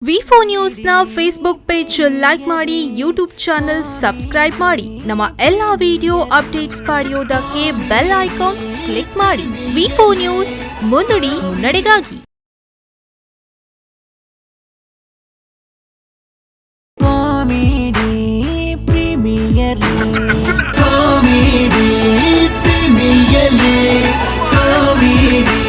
V four ನ್ಯೂಸ್ನ Facebook page like ಮಾಡಿ, YouTube channel subscribe ಮಾಡಿ. ನಮ್ಮ ಎಲ್ಲ ವಿಡಿಯೋ ಅಪ್ಡೇಟ್ಸ್ ಪಡೆಯೋದಕ್ಕೆ ಬೆಲ್ ಐಕಾನ್ ಕ್ಲಿಕ್ ಮಾಡಿ. ವಿ ಫೋರ್ ನ್ಯೂಸ್, ಮುನ್ನುಡಿ ಮುನ್ನಡೆಗಾಗಿ. Comedy Premier League, Comedy Premier League, Comedy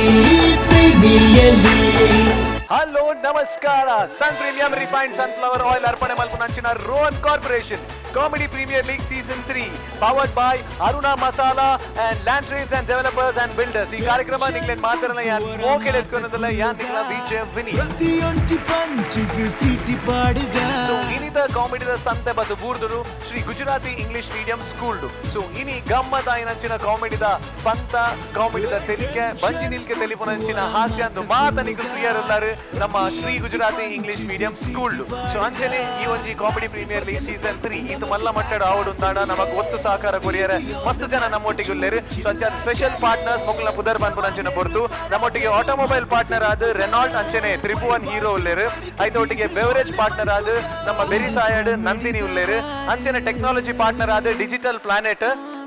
Premier League. Hello, ನಮಸ್ಕಾರ. Sun Premium refined sunflower oil ಅರ್ಪಣೆ ಮಲ್ಪುನಂಚಿನ Rohan Corporation Comedy Premier League season 3, powered by Aruna Masala and Land Trades and Developers and Builders. ಈ ಕಾರ್ಯಕ್ರಮ ನಿಗ್ಲೇನ್ ಮಾತಾಡಲ್ಲ ಯಾನ್ ಮೋಕೆಡ್ ಎತ್ಕೊನದಲ್ಲ, ಯಾನ್ ನಿಗ್ಲ ವಿಜಯ ವಿನಿ. ಪ್ರತಿಯೊಂಜಿ ಪಂಚಿಗ್ city ಪಾಡುಗ. ಸೊ ಇನಿತ ಕಾಮಿಡಿದ ಸಂತೆ ಬದು ಬೂರ್ದುನು Shri Gujarati English Medium School. So ಇನಿ ಗಮ್ಮತಾಯಿನಂಚಿನ ಕಾಮಿಡಿದ ಪಂತ, ಕಾಮಿಡಿದ ತೆಲಿಕೆ, ಬಂಜಿ ನಿಲ್ಕೆ ತೆಲಿಪುನಂಚಿನ ಹಾಸ್ಯ ಅಂದು ಮಾತ ನಿಗು ಪ್ರಿಯರುಲ್ಲಾರು ನಮ್ಮ Shri Gujarati English Medium School. So ಅಂಚನೆ ಈ ಒಂಜಿ Comedy Premier League season 3 ಇದು ಮಲ್ಲ ಮಟ್ಟಡ ಆವಡು ತಾಡ ನಮಕ್ ಒತ್ತು ಸಹಕಾರ ಕೊರಿಯರ ಮಸ್ತ್ ಜನ ನಮ್ಮೊಟ್ಟಿಗೆ ಉಲ್ಲೇರು. ಸೊ ಅಂಚಾದ ಸ್ಪೆಷಲ್ ಪಾರ್ಟ್ನರ್ಸ್ ಮೊಕ್ಕಲ ಪುದರ್ ಪನ್ಪುನಂಚಿನ ಪೊರ್ತು ನಮ್ಮೊಟ್ಟಿಗೆ ಆಟೋಮೊಬೈಲ್ ಪಾರ್ಟ್ನರ್ ಆದ ರೆನಾಲ್ಟ್ ಅಂಚನೆ ತ್ರಿಭುವನ್ ಹೀರೋ ಉಲ್ಲೇರು. ಐತೊಟ್ಟಿಗೆ ಬೆವರೇಜ್ ಪಾರ್ಟ್ನರ್ ಆದ ನಮ್ಮ ಬೆರಿಸಾಯಡ್ ನಂದಿನಿ ಉಲ್ಲೇರು. ಅಂಚನೆ ಟೆಕ್ನಾಲಜಿ ಪಾರ್ಟ್ನರ್ ಆದ Digital Planet,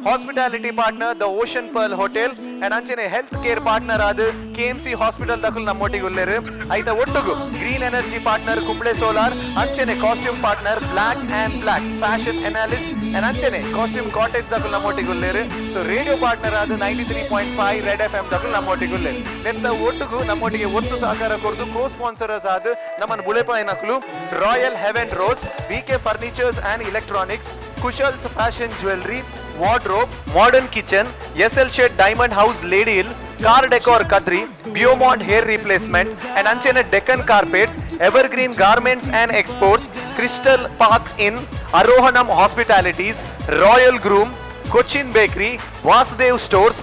hospitality partner The Ocean Pearl Hotel and ಅಂಚನೆ ಹೆಲ್ತ್ ಕೇರ್ ಪಾರ್ಟ್ನರ್ ಆದ ಕೆಎಂಸಿ ಹಾಸ್ಪಿಟಲ್ ದಕುಲ್ ನಮ್ಮೊಟ್ಟಿಗೆ ಉಲ್ಲೇರು. ಐತ ಒಟ್ಟುಗು green energy partner Kumble Solar, ಅಂಚನೆ costume partner Black and Black fashion analyst and ಅಂಚನೆ ಕಾಸ್ಟ್ಯೂಮ್ ಕಾಟೇಜ್ ದಕುಲ್ ನಮ್ಮೊಟ್ಟಿಗೆ ಉಲ್ಲೇರು. ಸೊ ರೇಡಿಯೋ ಪಾರ್ಟ್ನರ್ ಆದ 93.5 Red FM ದಕುಲ್ ನಮ್ಮೊಟ್ಟಿಗೆ ಉಲ್ಲೇರು. ನೆತ್ತ ಒಟ್ಟುಗು ನಮ್ಮೊಟ್ಟಿಗೆ ಒತ್ತು ಸಹಕಾರ ಕೊರ್ದು ಕೋ ಸ್ಪಾನ್ಸರರ್ಸ್ ಆದ ನಮ್ಮನ್ನು ಬುಳೆಪಾಯಿನಕುಲು Royal Heaven Rose, VK Furnitures and Electronics, Kushal's Fashion Jewellery, Wardrobe, Modern Kitchen, SL Shed Diamond House Lady Hill, Car Decor Kadri, Biomont Hair Replacement and ಅಂಚನೆ Deccan Carpets, Evergreen Garments and Exports, Crystal Park Inn, Arohanam Hospitalities, Royal Groom, Cochin Bakery, Vasudev Stores,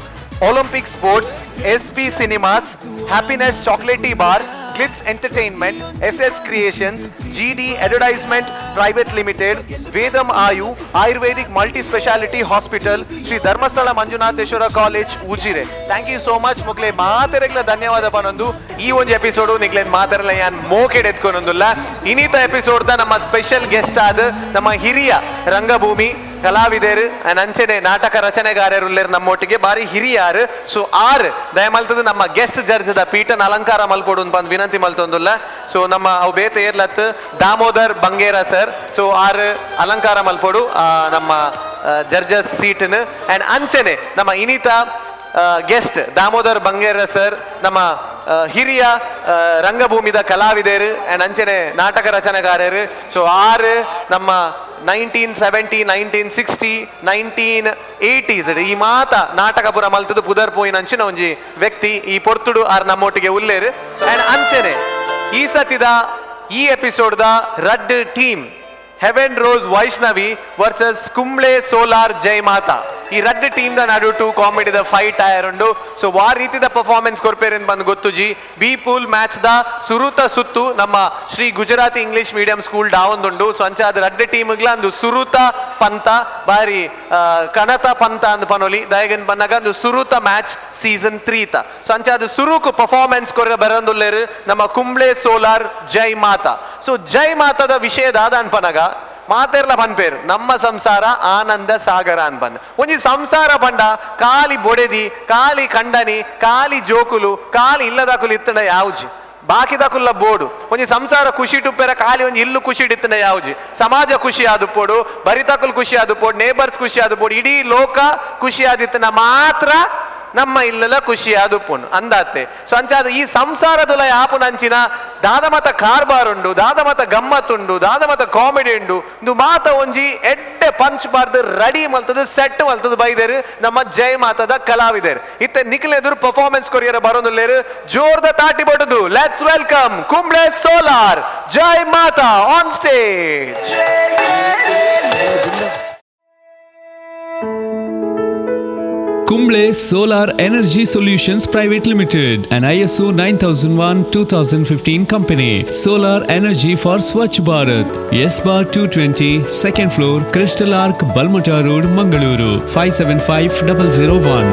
Olympic Sports, SP Cinemas, Happiness Chocolatey Bar, Glitz Entertainment, SS Creations, GD Advertisement Private Limited, Vedam Ayu Ayurvedic Multi Speciality Hospital, Shri Dharmasthala Manjunatheshwara College, Ujire. Thank you so much. ಮುಕ್ಲೆ ಮಾತೆರೆಗ್ಲ ಧನ್ಯವಾದ ಪನೊಂದು ಈ ಒಂದು episode ನಿಗ್ಲೆ ಮಾತೆರಲ್ಲ ಯಾನ್ ಮೋಕೆಡ್ ಎತ್ಕೊನೊಂದುಲ್ಲ. ಇನಿತ episode the ನಮ್ಮ special guest ಆದ ನಮ್ಮ ಹಿರಿಯ ರಂಗಭೂಮಿ ಕಲಾವಿದರು ಅಂಡ್ ಅಂಚನೆ ನಾಟಕ ರಚನೆಗಾರರು ಉಲ್ಲೇರು ನಮ್ಮೊಟ್ಟಿಗೆ, ಬಾರಿ ಹಿರಿಯಾರು. ಸೊ ಆರ್ ದಯಮಲ್ತದ ನಮ್ಮ ಗೆಸ್ಟ್ ಜಡ್ಜ್ the ಪೀಠನ ಅಲಂಕಾರ ಮಲ್ಪೊಡು ಬಂದ್ ವಿನಂತಿ ಮಲ್ತೊಂದುಲ್ಲ. ಸೊ ನಮ್ಮ ಅವು ಬೇತ ಏರ್ಲತ್ ದಾಮೋದರ್ ಬಂಗೇರ ಸರ್. ಸೊ ಆರ್ ಅಲಂಕಾರ ಮಲ್ಪೊಡು ನಮ್ಮ ಜಡ್ಜಸ್ ಸೀಟ್ನ. ಅಂಡ್ ಅಂಚನೆ ನಮ್ಮ ಇನಿತ ಗೆಸ್ಟ್ ದಾಮೋದರ್ ಬಂಗೇರ ಸರ್, ನಮ್ಮ ಹಿರಿಯ ರಂಗಭೂಮಿದ ಕಲಾವಿದರು ಅಂಡ್ ಅಂಚನೆ ನಾಟಕ ರಚನೆಗಾರರು. ಸೊ ಆರು ನಮ್ಮ 1970, 1960, 1980s ಈ ಮಾತ ನಾಟಕಪುರ ಮಲ್ತದ ಪುದರ್ ಪೋಯಿನ ಅಂಚಿನ ಒಂಜಿ ವ್ಯಕ್ತಿ. ಈ ಪೊರ್ತುಡು ಆರ್ ನಮ್ಮೊಟ್ಟಿಗೆ ಉಲ್ಲೇರು. ಅಂಡ್ ಅಂಚನೆ ಈ ಸತಿದ ಈ ಎಪಿಸೋಡ್ the ರಡ್ team Heaven Rose Vaishnavi versus Kumble Solar ಜೈ ಮಾತಾ. ಈ ರಡ್ ಟೀಮ್ the ನಡುಟು ಕಾಮಿಡಿದ ಫೈಟ್ ಆಯರುಂಡು. ಸೊ ವಾ ರೀತಿದ ಪರ್ಫಾರ್ಮೆನ್ಸ್ ಕೊರ್ಪೇರೆಂದ್ ಬಂದು ಗೊತ್ತುಜಿ. ಬಿ ಪೂಲ್ ಮ್ಯಾಚ್ the ಸುರುತ ಸುತ್ತು ನಮ್ಮ Shri Gujarati English medium school ಡಾವೊಂದುಂಡು. ಸೊ ಅಂಚಾದ ರಡ್ಡ್ ಟೀಮ್ಗ್ಲ ಅಂದು ಸುರುತ ಪಂತ, ಬಾರಿ ಕನತ ಪಂತ ಅಂದ್ ಪನೊಲಿ. ದಾಯಗನ್ ಬನ್ನಗ ಅಂದು ಸುರುತ ಮ್ಯಾಚ್ ಸೀಸನ್ 3 ತ. ಸೊ ಅಂಚಾದ ಸುರುಕು ಪರ್ಫಾರ್ಮೆನ್ಸ್ ಕೊರ ಬರಂದುಲ್ಲೇರು ನಮ್ಮ ಕುಂಬ್ಳೆ ಸೋಲಾರ್ ಜೈ ಮಾತಾ. ಸೊ ಜೈ ಮಾತಾದ ವಿಷಯ ದಾದ ಅನ್ಪನಗ ಮಾತೆರ್ಲ ಪನ್ಪೇರು, ನಮ್ಮ ಸಂಸಾರ ಆನಂದ ಸಾಗರ ಅನ್ಪನ್. ಒಂಜಿ ಸಂಸಾರ ಪಂಡ ಕಾಲಿ ಬೊಡೆದಿ, ಕಾಲಿ ಕಂಡನಿ, ಕಾಲಿ ಜೋಕುಲು, ಕಾಲಿ ಇಲ್ಲದಕುಲು ಇತ್ತಂಡ ಯಾವುಜಿ, ಬಾಕಿದಕುಲ್ಲ ಬೋಡು. ಒಂಜಿ ಸಂಸಾರ ಖುಷಿ ಟುಪ್ಪೆರ ಖಾಲಿ ಒಂಜಿ ಇಲ್ಲು ಖುಷಿ ಇತ್ತಂಡ ಯಾವುಜಿ. ಸಮಾಜ ಖುಷಿ ಆದುಪೋಡು, ಬರಿತಕುಲು ಖುಷಿ ಆದುಪೋಡು, ನೇಬರ್ಸ್ ಖುಷಿ ಆದುಪೋಡು, ಇಡೀ ಲೋಕ ಖುಷಿ ಆದಿತ್ತನ ಮಾತ್ರ ನಮ್ಮ ಇಲ್ಲೆಲ್ಲ ಖುಷಿ ಆದುಪ್ಪುಂಡು ಅಂದಾತೆ. ಸೊ ಅಂಚಾದ ಈ ಸಂಸಾರದುಲ ಯಾಪುನಂಚಿನ ದಾದಮತ ಕಾರ್ಬಾರ್ ಉಂಡು, ದಾದಮತ ಗಮ್ಮತ್ತುಂಡು, ದಾದಮತ ಕಾಮಿಡಿ ಉಂಡು. ಇಂದು ಮಾತ ಒಂಜಿ ಎಡ್ಡೆ ಪಂಚ್ ಬಾರ್ದು ರೆಡಿ ಮಲ್ತದ ಸೆಟ್ ಮಲ್ತದ ಬೈದೇರು ನಮ್ಮ ಜಯ ಮಾತದ ಕಲಾವಿದರು. ಇತ್ತೆ ನಿಖಿಲ್ ಎದುರು ಪರ್ಫಾರ್ಮೆನ್ಸ್ ಕೊರಿಯರ ಬರೋದುಲ್ಲೇರು. ಜೋರ್ದ ತಾಟಿ ಬಡುದು let's welcome Kumble Solar Jai Mata on stage. Kumble Solar Energy Solutions Private Limited, an ISO 9001-2015 company. Solar Energy for Swachh Bharat. S Bar 220, second floor, Crystal Arc, Balmata Road, Mangaluru, 575001.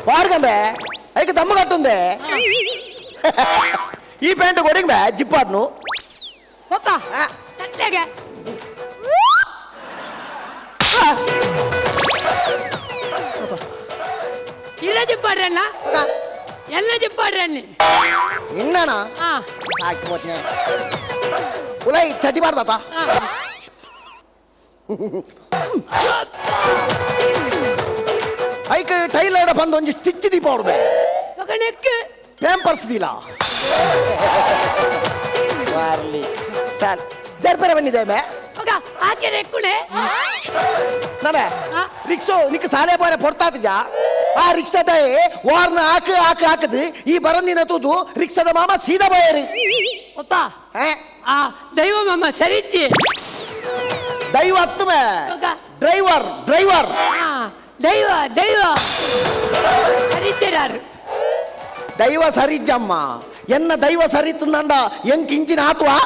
ಪಾಡ್ಗಂಬೆ ಐಕ್ ದಮ್ಮು ಕಟ್ಟುಂದೆ ಈ pant ಕೊಡಿಂಗ್ ಬೇ ಜಿಪ್ಪಾಡ್ನು papa ತಟ್ಲೆಗೆ ಇಲ್ಲ ಜಿಪ್ಪಾಡ್ರಲ್ಲ ಎಲ್ಲ ಜಿಪ್ಪಾಡ್ರನ್ನಿ ಇನ್ನಣ ಹಾ hockey ಹೋದ್ನೆ ಉಲೈ ಚಟಿ ಮಾಡ್ದಾತ ಐಕ್ tailor ಬಂದು ಒಂಜಿ stitch ದೀಪ ಹೊಡ್ಬೆ ನೆಕ್ ಪ್ಯಾಂಪರ್ಸ್ ದಿಲ ವಾರ್ಲಿ ಸಾಲ್ ದರ್ಪರೆ ಬಂದಿದೆ ಬೇ ಮಗ ಆಕೆ ರೆಕ್ಕುಣೆ ನಮೆ ರಿಕ್ಷೋ ನಿಕ್ ಸಾಲೆ ಬಾರೆ ಪೊರ್ತಾತಿಜ ಆ ರಿಕ್ಷಾದ ವಾರ್ನ ಹಾಕು ಹಾಕು ಹಾಕದು ಈ ಬರಂದಿನ ತೂದು ರಿಕ್ಷಾದ ಮಾಮ ಸೀದಾ ಬಾಯರಿ ಒಪ್ಪ ಆ ದೈವ ಮಾಮ ಸರಿತಿ ದೈವ ಅತ್ತುಮೆ ಡ್ರೈವರ್ ಡ್ರೈವರ್ ದೈವ ದೈವ ಸರಿತಿರಾರು ದೈವ ಸರಿಜಮ್ಮ ಎನ್ನ ದೈವ ಸರಿತಂದಂಡ ಎಂಕ್ ಇಂಚಿನ ಆತುವಾ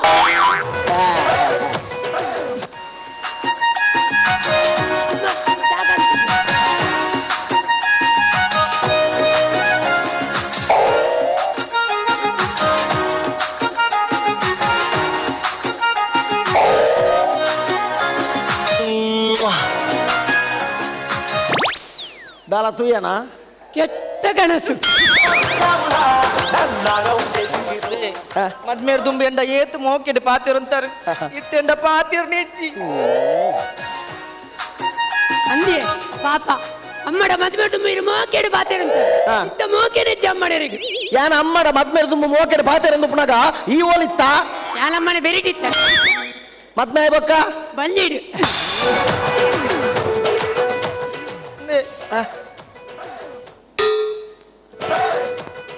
ದಾಲ ತೂಯನಾ ಕೆಟ್ಟ ಕನಸು ಮದ್ಮೇರ್ ದುಂಬಿ ಎಂಡ ಏತು ಮೋಕೆಡ್ ಪಾತಿರು ಅಂತಾರೆ ಇತ್ತೆಂಡ ಪಾತಿರು ನೆಜ್ಜಿ ಅಂದೆ ಪಾಪ ಅಮ್ಮಡ ಮದ್ಮೇರ್ ದುಂಬಿ ಮೋಕೆಡ್ ಪಾತಿರು ಅಂತಾರೆ ಇತ್ತ ಮೋಕೆ ನೆಜ್ಜಿ ಅಮ್ಮಡರಿಗೆ ಯಾನ ಅಮ್ಮಡ ಮದ್ಮೇರ್ ದುಂಬು ಮೋಕೆಡ್ ಪಾತಿರು ಪುನಗ ಈ ಓಲಿತ್ತ ಯಾನಮ್ಮನೆ ಬೆರಿಟಿತ್ತ ಮದ್ಮೆ ಬೊಕ್ಕ ಬಲ್ಲಿಡು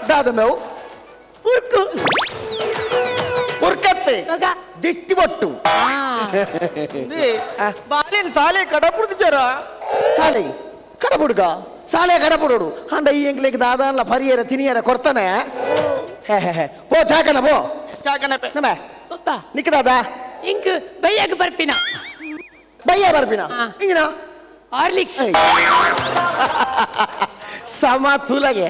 ದಾದ ಮೇವು ಪುರ್ಕು ಪುರ್ಕತ್ತೆ ದಿಷ್ಟಿ ಬೊಟ್ಟು ಬಾಲೆನ್ ಸಾಲೆ ಕಡಪುಡ್ದಿಚಾರ ಸಾಲೆ ಕಡಪುಡ್ಕ ಸಾಲೆ ಕಡಪುಡೋಡು ಅಂಡ ಈ ಎಂಗ್ಲಿಗೆ ದಾದಾನ್ಲ ಪರಿಯರ ತಿನಿಯರ ಕೊಡ್ತಾನೆ ಹೇ ಹೇ ಹೇ ಪೋ ಚಾಕನ ಪೋ ಚಾಕನ ನಮೆ ಪಪ್ಪ ನಿಕ್ಕದಾದ ಇಂಕ್ ಬೈಯಾಗ ಬರ್ಪಿನ ಬಯ್ಯ ಬರ್ಪಿನ ಹಿಂಗಿನ ಹಾರ್ಲಿಕ್ಸ್ ಸಮ ತುಲಗೆ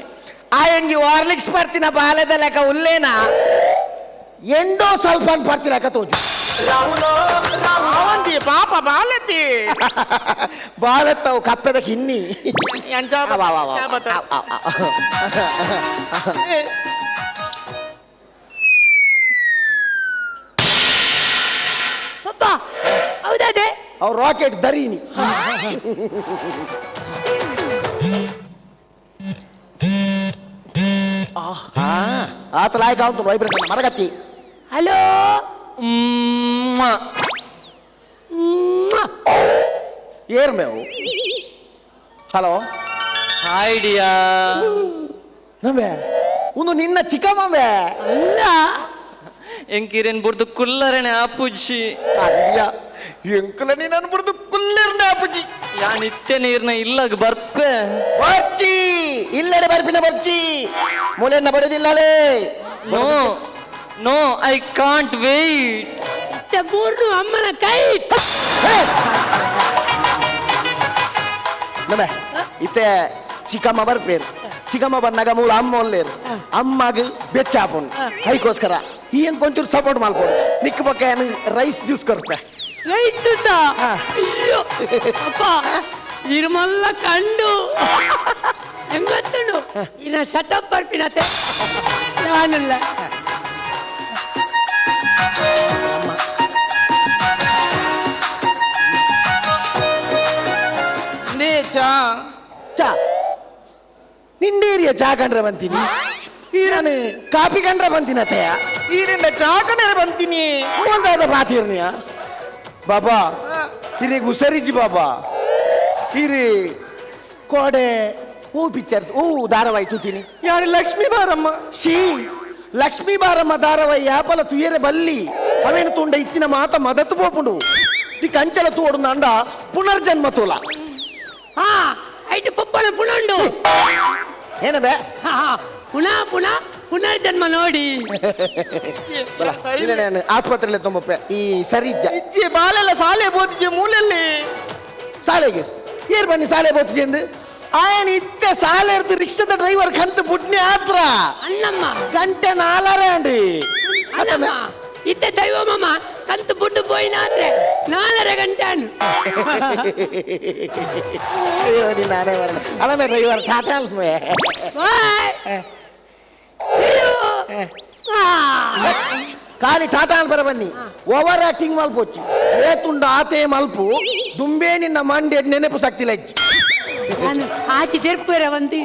ಆ ಎಂಗಿ ಹಾರ್ಲಿಕ್ಸ್ ಬರ್ತಿನ ಬಾಲೆದ ಲೆಕ್ಕ ಉಲ್ಲೇನಾ ಎಂಡೋ ಸ್ವಲ್ಪ ಬರ್ತಿನ ಲೆಕ್ಕ ತೋಜು ಪಾಪ ಬಾಲತಿ ಬಾಲತ್ತವು ಕಪ್ಪೆದ ಕಿನ್ನಿ ಪಪ್ಪ ಹೌದಾದೆ ಅವ್ರು ರಾಕೆಟ್ ದರೀನಿ ಆತ ಲಾಯಕ ಅಂತ ವೈಬ್ರೇಷನ್ ಮರಗತ್ತಿ ಹಲೋ ಏರ್ ಮೇವು ಹಲೋ ಹಾಯ್ ಡಿಯಾ ನಮ್ಮೆ ಒಂದು ನಿನ್ನ ಚಿಕ್ಕಮ್ಮೆ ಅಲ್ಲ ಎಂಕಿರೇನ್ ಬುರ್ದು ಕುಲ್ಲರಣೆ ಆಪುಜಿ ಅಯ್ಯ ಎಂಕುಲ ನೀನು ಬುರ್ದು ಕುಲ್ಲರ್ನೆ ಆಪುಜಿ ಯಾ ನಿತ್ಯ ನೀರ್ನ ಇಲ್ಲಾಗ ಬರ್ಪೆ ಬರ್ಚಿ ಇಲ್ಲಡೆ ಬರ್ಪಿನ ಬರ್ಚಿ ಮೂಲೆಯನ್ನ ಬಡದಿಲ್ಲಲೇ no no I can't wait ಮೂರ್ನು ಅಮ್ಮನ ಕೈ ನಮೆ ಇತ್ತೆ ಚಿಕ್ಕಮ್ಮ ಬರ್ಪೇರು ಚಿಕ್ಕಮ್ಮ ಬಂದಾಗ ಮೂಲ ಅಮ್ಮ ಒಲ್ಲೇರು ಅಮ್ಮಗ ಬೆಚ್ಚಾಪುನ್ ಐಕೋಸ್ಕರ ಈ ಒಂಚೂರು ಸಪೋರ್ಟ್ ಮಾಡ್ಬೋದು ನಿಕ್ಕ ಪಕ್ಕ ಏನು ರೈಸ್ ಜ್ಯೂಸ್ ಕೊರ್ಪೆ ರೈಸ್ ಜ್ಯೂಸಾ ಅಯ್ಯೋ ಅಪ್ಪ ಇರುಮಲ್ಲ ಕಂಡು ಹೆಂಗೊತ್ತುಂಡು ಇನ್ನ ಶಟಪ್ ಬರ್ಪಿನತೆ ನಾನಲ್ಲ ಚಾ ಚಾ ನಿಂಡೇರಿಯ ಚಾ ಕಂಡ್ರೆ ಬಂತೀನಿ ನಾನು ಕಾಫಿ ಕಂಡ್ರೆ ಬಂತೀನಿ ಅತ್ತಯ್ಯ ಈರಿಂದ ಚಾ ಕಂಡ್ರೆ ಬಂತೀನಿ ಮೂಲ್ದಾದ ಬಾತಿರ್ನಿಯ ಬಾಬಾ ಇರಿಗೆ ಹುಷಾರಿಜ್ಜಿ ಬಾಬಾ ಇರಿ ಕೋಡೆ ಹೂ ಪಿಕ್ಚರ್ ಹೂ ಧಾರಾವಾಹಿ ತೂತೀನಿ ಯಾರು ಲಕ್ಷ್ಮೀ ಬಾರಮ್ಮ ಶೀ ಲಕ್ಷ್ಮೀ ಬಾರಮ್ಮ ಧಾರಾವಾಹಿ ಯಾಪಲ ತುಯರೆ ಬಲ್ಲಿ ಅವೇನು ತುಂಡ ಇತ್ತಿನ ಮಾತ ಮದತ್ತು ಪೋಪುಂಡು ಈ ಕಂಚಲ ತೋಡು ಅಂಡ ಪುನರ್ಜನ್ಮ ತೋಲ ಹಾ ಐಟು ಪಪ್ಪನ ಪುನಂಡು ಏನದೆ ಪುನಃ ಪುನಃ ಪುನರ್ಜನ್ಮ ನೋಡಿ ನಾನು ಆಸ್ಪತ್ರೆಯಲ್ಲಿ ತುಂಬಪ್ಪೆ ಈ ಸರಿಜ್ಜ ಇಜ್ಜಿ ಬಾಲೆಲ್ಲ ಸಾಲೆ ಬೋತಿಜೆ ಮೂಲೆಯಲ್ಲಿ ಸಾಲೆಗೆ ಏರ್ ಬನ್ನಿ ಸಾಲೆ ಬೋತಿಜೆ ಎಂದು ಆಯನ ಇತ್ತೆ ಸಾಲೆರ್ದು ರಿಕ್ಷಾದ ಡ್ರೈವರ್ ಕಂತು ಪುಟ್ನಿ ಆತ್ರ ಅಲ್ಲಮ್ಮ ಗಂಟೆ ನಾಲರೆ ಅಂಡಿ ಅಲ್ಲಮ್ಮ ಇತ್ತೆ ದೈವ ಮಾಮ ಕಂತು ಪುಟ್ಟು ಪೋಯಿನ ಆದ್ರೆ 4.5 ಗಂಟೆ ಅನ್ನು ಅಯ್ಯೋ ನಾನೇ ಬರಣ ಅಲ್ಲಮೆ ಡ್ರೈವರ್ ಟಾಟಾ ಅಲ್ಮೆ ಬಾಯ್ ಖಾಲಿ ಟಾಟಾ ಅಲ್ಪರ ಬನ್ನಿ ಓವರ್ ಆಕ್ಟಿಂಗ್ ಮಲ್ಪೊಚ್ಚು ಏತುಂಡ ಆತೆ ಮಲ್ಪು ದುಂಬೆ ನಿನ್ನ ಮಂಡೆ ನೆನಪು ಶಕ್ತಿ ಲಜ್ಜಿ ನಾನು ಆಚೆ ತೆರ್ಪುರ ಬಂದು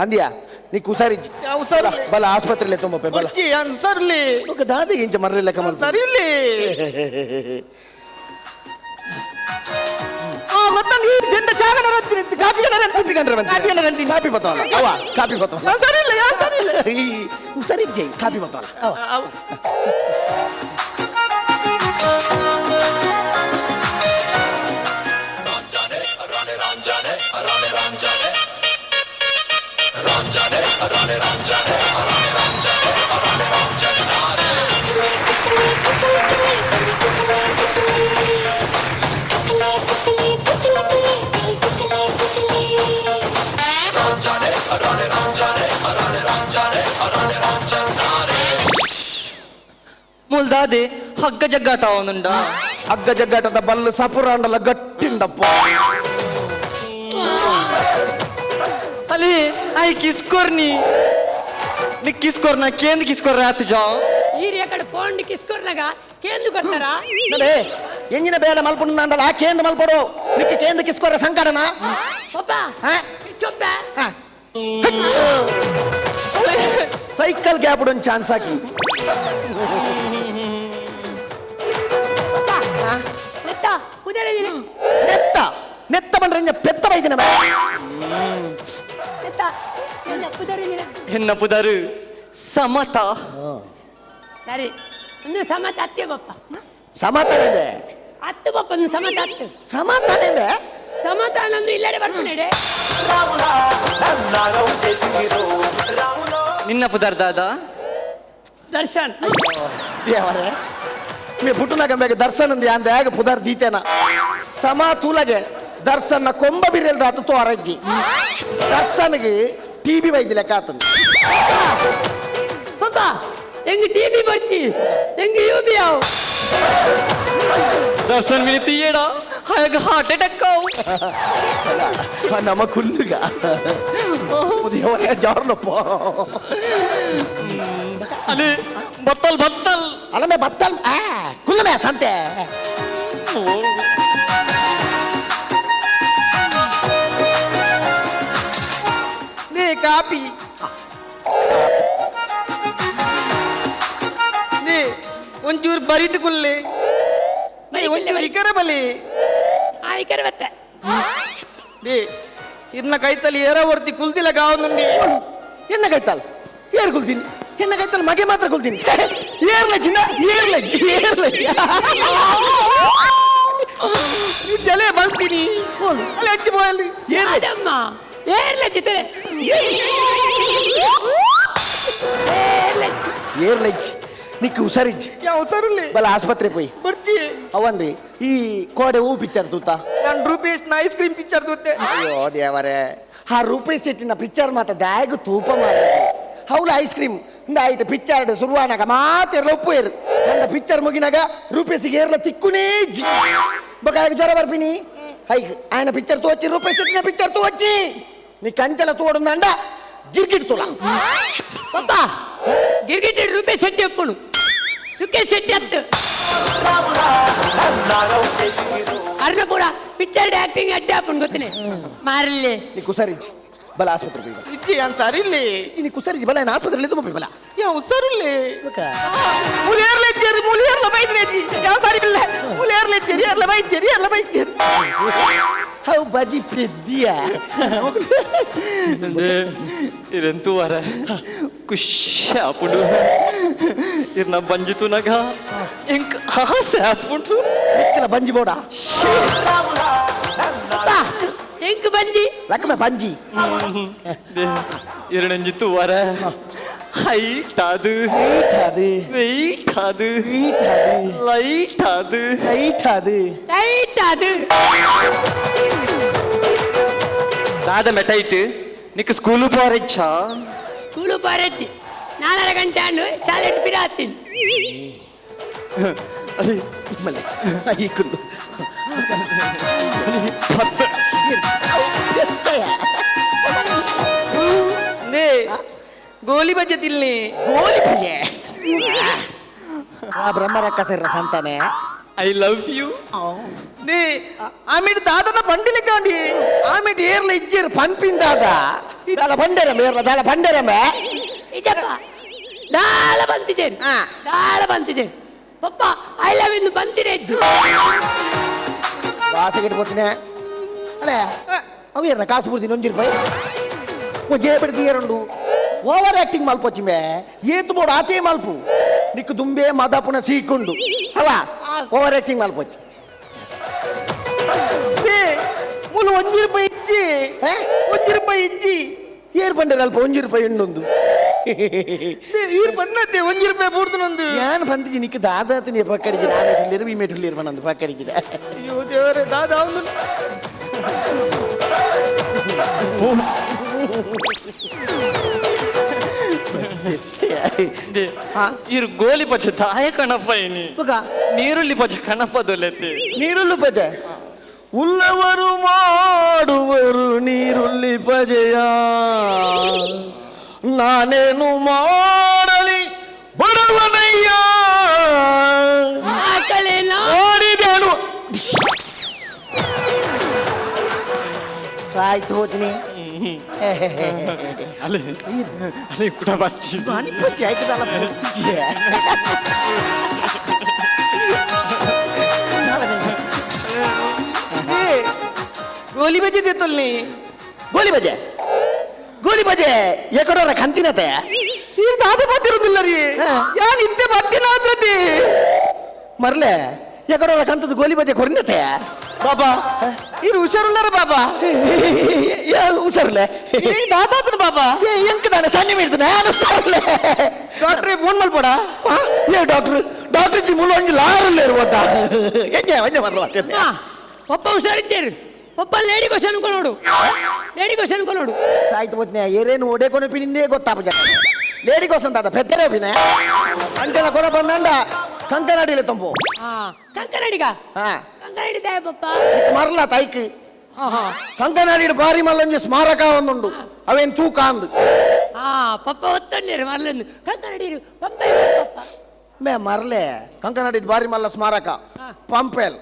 ಅಂದಿಯಾ ನೀ ಹುಷಾರಿಜ್ಜಿ ಹುಷಾರು. ಬಲ ಆಸ್ಪತ್ರೆಲೆ ತೊಂಬಪ್ಪೆ ಬಲ ಬೊಚ್ಚಿ ಯಾನ್ ಹುಷಾರುಲ್ಲಿ ఒక ದಾದ ಇಂಚ ಮರ್ಲಿಲ್ಲ ಕಮಲ್ ಸರಿ ಇಲ್ಲಿ ಆ ಗೊತ್ತಂಗೆ ಈ ಜೆಂಡ ಚಾಗಣ ರತ್ತಿ ಕಾಫಿ ಗಣ ಕಾಪಿ ಕಂಡ್ರೆ ಬಂತಿ ಕಾಫಿ ಗಣ ರಂತಿ ಕಾಪಿ ಬತ್ತವಲ್ಲ ಅವ ಕಾಪಿ ಬತ್ತವಲ್ಲ ಸರಿ ಇಲ್ಲ ಯಾ ಸರಿ ಇಲ್ಲ ಈ ಹುಷಾರಿಜ್ಜಿ ಕಾಪಿ ಬತ್ತವಲ್ಲ ಅವ ಮುಲ್ದಾದೆ ಹಗ್ಗ ಜಗ್ಗಾಟ ಅವನುಂಡ ಹಗ್ಗ ಜಗ್ಗಾಟದ ಬಲ್ಲು ಸಪುರಾಂಡಲ ಗಟ್ಟಿಂಡಪ್ಪ ಅಲ್ಲಿ I ಕಿಸ್ಕೊರ್ನಿ ನಿ ಕಿಸ್ಕೊರ್ನ ಕೇಂದ್ ಕಿಸ್ಕೊರ್ ರಾತ್ ಜಾವ್ ಈ ಕಡೆ ಫೋನ್ ಕಿಸ್ಕೊರ್ನಾಗ ಕೇಂದ್ರ ಕೊಡ್ತಾರಾ ನಡೆ ಎಂಜಿನ ಬೇಲೆ ಮಲ್ಪುಂಡಲ್ಲ ಆ ಕೇಂದ್ರ ಮಲ್ಪಡು ನಿಕ್ಕೆ ಕೇಂದ್ರ ಕಿಸ್ಕೊರ ಸಂಕಟನ ಪಪ್ಪ ಕಿಸ್ಕೊಪ್ಪ ಸೈಕಲ್ ಗ್ಯಾಪ್ ಒಂದು ಚಾನ್ಸ್ ಹಾಕಿ ನೆತ್ತ ಉದರ ನೆತ್ತ ನೆತ್ತ ಬಂದ್ರೆ ಪೆತ್ತ ಬೈದಿನ ನೆತ್ತ ಉದರ ಎನ್ನ ಪುದರು ಸಮತ ಸರಿ ಒಂದು ಸಮತ ಅತ್ತೆ ಪಪ್ಪ ಸಮತನೇ ಅತ್ತು ಪಪ್ಪ ಒಂದು ಸಮತ ಅತ್ತು ಸಮತನೇ ಸಮತ ನಂದು ಇಲ್ಲಡೆ ಬರ್ತಾನೆ ನಿನ್ನ ಪುದರ್ ದಾದ ದರ್ಶನ್ ದೇವರೇ ಮೇ ಪುಟ್ಟುನಾಗ ಬೇಗ ದರ್ಶನ ಅಂದ ಹೇಗೆ ಪುದರ್ ದೀತೇನ ಸಮ ತೂಲಗೆ ದರ್ಶನ ಕೊಂಬ ಬಿರಿಯಲ್ ದಾತು ತೋರಜ್ಜಿ ದರ್ಶನ್ಗೆ ಟಿಬಿ ವೈದ್ಯ ಲೆಕ್ಕ ಆತನ ಪಪ್ಪ ಹೆಂಗ್ ಟಿಬಿ ಬರ್ತಿ ಹೆಂಗ್ you B ಅವು ದರ್ಶನ್ ಮಿನಿ ತೀಯಡ ಹಾಗ ಹಾರ್ಟ್ ಅಟ್ಯಾಕ್ ಅವು ನಮ್ಮ ಕುಲ್ಲುಗ ದೇವರೇ ಜಾರ್ಲಪ್ಪ ಅಲ್ಲಿ ಬತ್ತಲ್ ಬತ್ತಲ್ ಅಲ್ಲಮೆ ಬತ್ತಲ್ ಆ ಕುಲ್ಲಮೆ ಸಂತೆ ನೇ ಕಾಪಿ ನೇ ಒಂಚೂರು ಬರಿಟ್ ಕುಲ್ಲೆ ನೇ ಒಂಚೂರು ಇಕರ ಬಲಿ ಆ ಇಕರ ಬತ್ತೆ ನೇ ಇರ್ನ ಕೈತಲ್ಲಿ ಏರ ಹೊರ್ತಿ ಕುಲ್ತಿಲ್ಲ ಗಾವನುಂಡಿ ಎನ್ನ ಕೈತಲ್ ಏರ್ ಕುಲ್ತೀನಿ ಎನ್ನ ಕೈತಲ್ ಮಗೆ ಮಾತ್ರ ಕುಲ್ತೀನಿ ಏರ್ಲಜ್ಜಿನ ಏರ್ಲಜ್ಜಿ ಏರ್ಲಜ್ಜಿ ಜಲೆ ಬಲ್ತೀನಿ ಅಲ್ಲಿ ಹಚ್ಚಿ ಬೋಯಲ್ಲಿ ಏರ್ಲಜ್ಜಿ ಅದಮ್ಮ ಏರ್ಲಜ್ಜಿ ತುಲೆ ಏರ್ಲಜ್ಜಿ ಏರ್ಲಜ್ಜಿ ನಿಕ್ಕು ಹುಷಾರಿಜ್ಜಿ ಯಾ ಹುಷಾರುಲ್ಲಿ ಬಲ ಆಸ್ಪತ್ರೆ ಪೋಯಿ ಬರ್ಚಿ ಅವಂದಿ ಈ ಕೋಡೆ ಹೂ ಪಿಕ್ಚರ್ ತೂತ ನಾನು ರೂಪೇಶ್ ನ ಐಸ್ ಕ್ರೀಮ್ ಪಿಕ್ಚರ್ ತೂತೆ ಅಯ್ಯೋ ದೇವರೇ ಆ ರೂಪೇಶ್ ಶೆಟ್ಟಿನ ಪಿಕ್ಚರ್ ಮಾತ ದ್ಯಾಗ ತೂಪ ಮಾರ ಹೌಲ ಐಸ್ ಕ್ರೀಮ್ ಇಂದ ಆಯ್ತು ಪಿಕ್ಚರ್ ಶುರುವಾನಾಗ ಮಾತೆರ್ಲ ಉಪ್ಪು ಏರು ಅಂದ ಪಿಕ್ಚರ್ ಮುಗಿನಾಗ ರೂಪೇಶಿಗೆ ಏರ್ಲ ತಿಕ್ಕುನೇ ಜಿ ಬೊಕ ಜ್ವರ ಬರ್ಪಿನಿ ಹೈಕ್ ఆయన ಪಿಕ್ಚರ್ ತೋಚಿ ರೂಪೇಶ್ ಶೆಟ್ಟಿನ ಪಿಕ್ಚರ್ ತೋಚಿ ನೀ ಕಂచెಲ ತೋಡುಂದಂಡ ಗಿರ್ಗಿಟ್ ತುಲ ಪಪ್ಪ ಗಿರ್ಗಿಟ್ ರೂಪೇಶ್ ಶೆಟ್ಟಿ ಒಪ್ಪುನು ಸುಖೇಶ್ ಶೆಟ್ಟಿ ಅತ್ತು ಅರ್ಧ ಪೂರ ಪಿಕ್ಚರ್ ಆಕ್ಟಿಂಗ್ ಅಡ್ಡ ಹಾಪುನ್ ಗೊತ್ತಿನಿ ಮಾರಲಿ ನೀ ಕುಸರಿಜ್ಜಿ ಬಲ ಆಸ್ಪತ್ರೆ ಹೋಗಿ ಬಾ. ಇಜ್ಜಿ ನಾನು ಸರಿಲ್ಲಿ ನೀ ಕುಸರಿಜ್ಜಿ ಬಲ ಆಸ್ಪತ್ರೆಯಲ್ಲಿ ತುಂಬ ಬಲ ಯಾ ಹುಷಾರುಲ್ಲಿ ಮುಲಿಯರ್ಲ ಇಜ್ಜೇರಿ ಮುಲಿಯರ್ಲ ಬೈದ್ರೇಜಿ ಯಾ ಸರಿ ಇಲ್ಲ ಮುಲಿಯರ್ಲ ಇಜ್ಜೇರಿ ಎರ್ಲ ಬೈಜೇರಿ ಎರ್ಲ ಬೈಜೇರಿ how ಬಜಿ ಪೆದ್ದಿಯ ಇರೆಂತೂ ವರ ಖುಷಿ ಆಪುಂಡು ಇರ್ನ ಬಂಜಿತುನಗ ಇಂಕ್ ಆಸೆ ಆಪುಂಡು ಮಿಕ್ಕಲ ಬಂಜಿ ಬೋಡ ಎಂಕ್ ಬಂಜಿ ಲಕ್ಕಮ ಬಂಜಿ ಇರಣಂಜಿತ್ತು ವರ ಹೈಟ್ ಅದು ಹೈಟ್ ಅದು ವೆಯ್ಟ್ ಅದು ವೀಟ್ ಅದು ಲೈಟ್ ಅದು ಹೈಟ್ ಅದು ಟೈಟ್ ಅದು ದಾದ ಮೆಟೈಟ್ ನಿಕ್ ಸ್ಕೂಲು ಪೋರೆಚ್ಚಾ ಸ್ಕೂಲು ಪೋರೆಚ್ಚಿ 4.5 ಗಂಟೆ ಅನ್ನು ಶಾಲೆ ಪಿರಾತೀನಿ ಅದೇ ಮಲೆ ಈಕೊಂಡು ಗೋಲಿ ಬಜ್ಜೆ ತಿನ್ನಿ ಗೋಲಿ ಬಜ್ಜೆ ಆ ಬ್ರಹ್ಮರಕ್ಕ ಸೇರ್ರ ಸಂತಾನೆ I love you ನೇ ಆಮೇಲೆ ದಾದನ ಪಂಡಿಲೆ ಕಾಂಡಿ ಆಮೇಲೆ ಏರ್ಲ ಇಜ್ಜೇರು ಪಂಪಿನ ದಾದ ದಾಲ ಬಂಡೆರಮ್ಮ ಏರ್ಲ ದಾಲ ಬಂಡೆರಮ್ಮ ಇಜಪ್ಪ ದಾಲ ಬಂತಿದ್ದೇನೆ ದಾಲ ಬಂತಿದ್ದೇನೆ ಪಪ್ಪ I love you ಬಂತಿದೆ ಇದ್ದು ವಾಸಗಿಟ್ಟು ಕೊಡ್ತೀನಿ ಅಲ್ಲೇ ಅವು ಏರ್ನ ಕಾಸು ಪೂರ್ತಿ ನೊಂಜಿ ರೂಪಾಯಿ ಜೇ ಬಿಡ್ತಿ ಏರುಂಡು ಓವರ್ ಆಕ್ಟಿಂಗ್ ಮಲ್ಪೊಚ್ಚಿಮೆ ಏತು ಬೋಡು ಆತೇ ಮಲ್ಪು ನಿಕ್ಕು ದುಂಬೆ ಮದಪುನ ಸೀಕೊಂಡು ಅಲ್ಲ ಓವರ್ ಆಕ್ಟಿಂಗ್ ಮಲ್ಪೊಚ್ಚಿ ಮುಲು ಒಂಜಿ ರೂಪಾಯಿ ಇಜ್ಜಿ ಒಂಜಿ ರೂಪಾಯಿ ಇಜ್ಜಿ ಏರ್ ಬಂಡೆ ಅಲ್ಪ ಒಂಜಿ ರೂಪಾಯಿ ಉಂಡೊಂದು ಈರ್ ಬಣ್ಣತೆ ಒಂಜಿ ರೂಪಾಯಿ ಪೂರ್ತನೊಂದು ಯಾನ್ ಬಂದಿಜಿ ನಿಕ್ಕು ದಾದಾತನಿ ಪಕ್ಕಡಿಜಿರ ಆ ಮೇಟುಲ್ಲೇರು ಈ ಮೇಟುಲ್ಲೇರು ಬಂದು ಪಕ್ಕಡಿಜಿರ ಅಯ್ಯೋ ದೇವರೇ ದಾದಾ ಒಂದು ಇರು ಗೋಲಿ ಪಚ್ಚ ದಾಯ ಕಣಪ್ಪ ಇನಿ ನೀರುಳ್ಳಿ ಪಚ್ಚ ಕಣಪ್ಪ ದೊಲೆತೆ ನೀರುಳ್ಳಿ ಪಜೆ ಉಳ್ಳವರು ಮಾಡುವರು ನೀರುಳ್ಳಿ ಪಜೆಯ ನಾನೇನು ಮಾಡಲಿ ಬಡವನಯ್ಯ ಮಾಡಿದೇನು ಆಯ್ತು ಹೋಗ್ತೀನಿ ಅಲೆ ಅಲೆ ಕೂಡ ಬಚ್ಚಿ ಅನಿಪಚ್ಚಿ ಆಯ್ತದಲ್ಲ ಗೋಲಿ ಬಜೆ ದೇತೊಲ್ಲಿ ಗೋಲಿ ಬಜೆ ಗೋಲಿ ಬಜೆ ಎಕಡೋರ ಕಂತಿನತೆ ಈರ್ ದಾದ ಬಾತಿರುದಿಲ್ಲ ರೀ ಯಾನ್ ಇತ್ತೆ ಬತ್ತಿನ ಆತ್ರತಿ ಮರ್ಲೆ ಎಕಡೋರ ಕಂತದ ಗೋಲಿ ಬಜೆ ಕೊರಿನತೆ ಬಾಬಾ ಈರ್ ಹುಷಾರುಲ್ಲಾರ ಬಾಬಾ ಹುಷಾರ್ಲೆ ದಾದಾತನ ಬಾಬಾ ಎಂಕ ದಾನೆ ಸಣ್ಣ ಮೀಡ್ತಾನೆ ನಾನು ಹುಷಾರ್ಲೆ ಡಾಕ್ಟ್ರೇ ಫೋನ್ ಮಲ್ಪಡ ಏ ಡಾಕ್ಟ್ರ್ ಡಾಕ್ಟರ್ ಜಿ ಮುಳ್ಳು ಒಂಜಿ ಲಾರಲ್ಲೇ ಇರುವಂತ ಎಂಜೆ ಒಂಜೆ ಮರ್ಲ ಪಪ್ಪ ಹುಷಾರಿದ್ದೇರು ಪಪ್ಪ ಲೇಡಿ ಕ್ವಶನ್ ಕೊನೋಡು ಲೇಡಿ ಕ್ವಶನ್ ಕೊನೋಡು ಆಯ್ತು ಹೋದ್ನೆ ಏರೇನು ಒಡೆ ಕೊನೆ ಪಿನಿಂದೇ ಗೊತ್ತಾಪ ಜನ ಲೇಡಿ ಕ್ವಶನ್ ತಾತ ಪೆತ್ತರೆ ಪಿನೆ ಅಂತೆಲ್ಲ ಕೊನ ಬಂದಂಡ ಕಂಕನಾಡಿಲೆ ತಂಪು ಕಂಕನಾಡಿಗ ಹಾ ಕಂಕನಾಡಿ ದಾಯ ಪಪ್ಪ ಮರ್ಲ ತೈಕ್ ಕಂಕನಾಡಿ ಬಾರಿ ಮಲ್ಲಂಜಿ ಸ್ಮಾರಕ ಒಂದುಂಡು ಅವೇನ್ ತೂಕ ಅಂದು ಹಾ ಪಪ್ಪ ಒತ್ತೊಳ್ಳಿರು ಮರ್ಲನ್ನು ಕಂಕನಾಡಿ ಪಂಪೆ ಪಪ್ಪ ಮೇ ಮರ್ಲೆ ಕಂಕನಾಡಿ ಬಾರಿ ಮಲ್ಲ ಸ್ಮಾರಕ ಪಂಪೆಲ್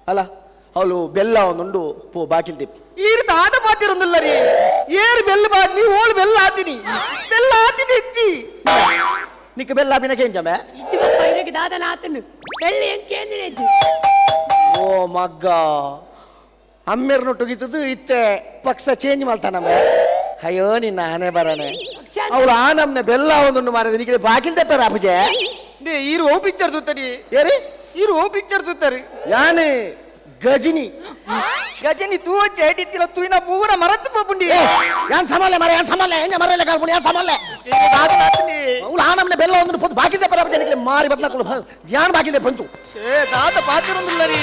ಅಲ್ಲ ಅವಳು ಬೆಲ್ಲ ಒಂದುಂಡು ಪೋ ಬಾಕಿಲ್ ದಿಪ್ ಈರ್ ದಾದ ಬಾತಿರುಂದಿಲ್ಲ ರೀ ಏರ್ ಬೆಲ್ಲ ಬಾಟ್ನಿ ಓಳು ಬೆಲ್ಲ ಆತೀನಿ ಬೆಲ್ಲ ಆತೀನಿ ಹೆಚ್ಚಿ ನಿಕ್ಕ ಬೆಲ್ಲ ಆಪಿನಕ್ಕೆ ಎಂಜಮೆ ಇಜ್ಜಿ ಪಪ್ಪ ಇದಕ್ಕೆ ದಾದನ ಆತನು ಬೆಲ್ಲ ಎಂಕೆ ಹೆಚ್ಚು ಓ ಮಗ್ಗ ಅಮ್ಮೆರ್ನೊಟ್ಟುಗಿತ್ತದು ಇತ್ತೆ ಪಕ್ಷ ಚೇಂಜ್ ಮಾಡ್ತಾನಮ್ಮ ಅಯ್ಯೋ ನಿನ್ನ ಆನೆ ಬರಾನೆ ಅವಳು ಆ ನಮ್ನೆ ಬೆಲ್ಲ ಒಂದುಂಡು ಮಾರಿದ ನಿಕ್ಕೆ ಬಾಕಿಲ್ ತೆಪ್ಪಾರ ಅಪಜೆ ಈರು ಓ ಪಿಕ್ಚರ್ ತೂತರಿ ಏರಿ ಈರು ಓ ಪಿಕ್ಚರ್ ತೂತರಿ ಯಾನೆ ಗಜಿನಿ ಗಜನಿ ತೂ ಚೇಟಿತ್ತಿನ ತೂಯಿನ ಪೂರ ಮರತ್ತು ಪೋಪುಂಡಿ ಯಾನ್ ಸಮಾಲೆ ಮರ ಯಾನ್ ಸಮಾಲೆ ಎಂಜ ಮರಲೆ ಕಾಲ್ಪುಂಡಿ ಯಾನ್ ಸಮಾಲೆ ಅವಳು ಆ ನಮ್ನೆ ಬೆಲ್ಲ ಒಂದುಂಡು ಪೊತ್ತು ಬಾಕಿಲ್ ತೆಪ್ಪಾರ ಅಪಜೆ ನಿಕ್ಕೆ ಮಾರಿ ಬದ್ನಕ್ಕಳು ಯಾನ್ ಬಾಕಿಲ್ ತೆಪ್ಪಂತು ಏ ದಾದ ಪಾತಿರುಂದಿಲ್ಲ ರೀ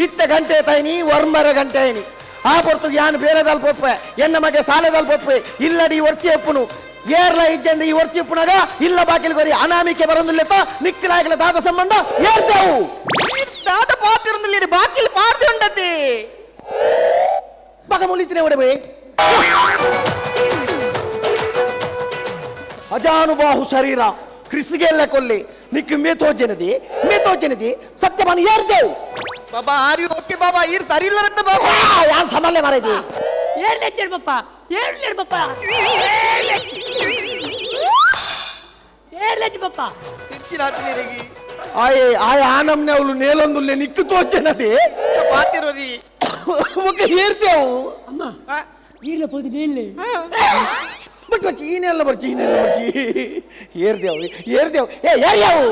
ಇತ್ತ ಗಂಟೆ ತಾಯಿನಿ ವರ್ಮರ ಗಂಟೆ ಐನಿ ಆ ಪೊರ್ತು ಯಾನ್ ಬೇರೆದಾಲ್ ಪೊಪ್ಪೆ ಎನ್ನ ಮಗೆ ಸಾಲೆದಾಲ್ ಪೊಪ್ಪೆ ಇಲ್ಲಡಿ ಒರ್ತಿ ಒಪ್ಪುನು ಏರ್ಲ ಇಜ್ಜಂದ ಈ ಒರ್ತಿ ಒಪ್ಪುನಾಗ ಇಲ್ಲ ಬಾಕಿಲ್ ಗೊರಿ ಅನಾಮಿಕೆ ಬರೊಂದಿಲ್ಲತ್ತ ನಿಕ್ಕಲಾಗಲ ದಾದ ಸಂಬಂಧ ಏರ್ದೇವು ದಾದ ಪಾತಿರುಂದಿಲ್ಲ ಬಾಕಿಲ್ ಪಾಡ್ದೆ ಉಂಡತಿ ಬಗ ಮುಲಿತಿನೇ ಒಡೆ ಅಜಾನುಬಾಹು ಶರೀರ ಕ್ರಿಸಿಗೆಲ್ಲ ಕೊಲ್ಲಿ ನಿಕ್ಕು ಮೇತೋಜನದಿ ಮೇತೋಜನದಿ ಸತ್ಯಮಾನ ಏರ್ದೇವು ಬಾಬಾ are you okay ಬಾಬಾ ಈರ್ ಸರಿ ಇಲ್ಲರಂತ ಬಾಬಾ ಯಾನ್ ಸಮಾಲೆ ಮಾರೈತಿ ಏರ್ ಲೆಚ್ಚರ್ ಪಪ್ಪ ಏರ್ ಲೇರ್ ಪಪ್ಪ ಏರ್ ಲೆಚ್ಚ ಪಪ್ಪ ಆಯೆ ಆಯ್ ಆನಮ್ನೆ ಅವಳು ನೇಲೊಂದುಲ್ಲೆ ನಿಕ್ಕು ತೋಚನದಿ ಪಾತಿರೋರಿ ఒక ಏರ್ತೇವು ಅಮ್ಮ ಈರ್ಲ ಪೋದು ನೇಲ್ಲೆ ಬಟ್ ಬಚ್ಚಿ ಈನೆಲ್ಲ ಬರ್ಚಿ ಈನೆಲ್ಲ ಬರ್ಚಿ ಏರ್ದೇವು ಏರ್ದೇವು ಏ ಏರ್ಯಾವು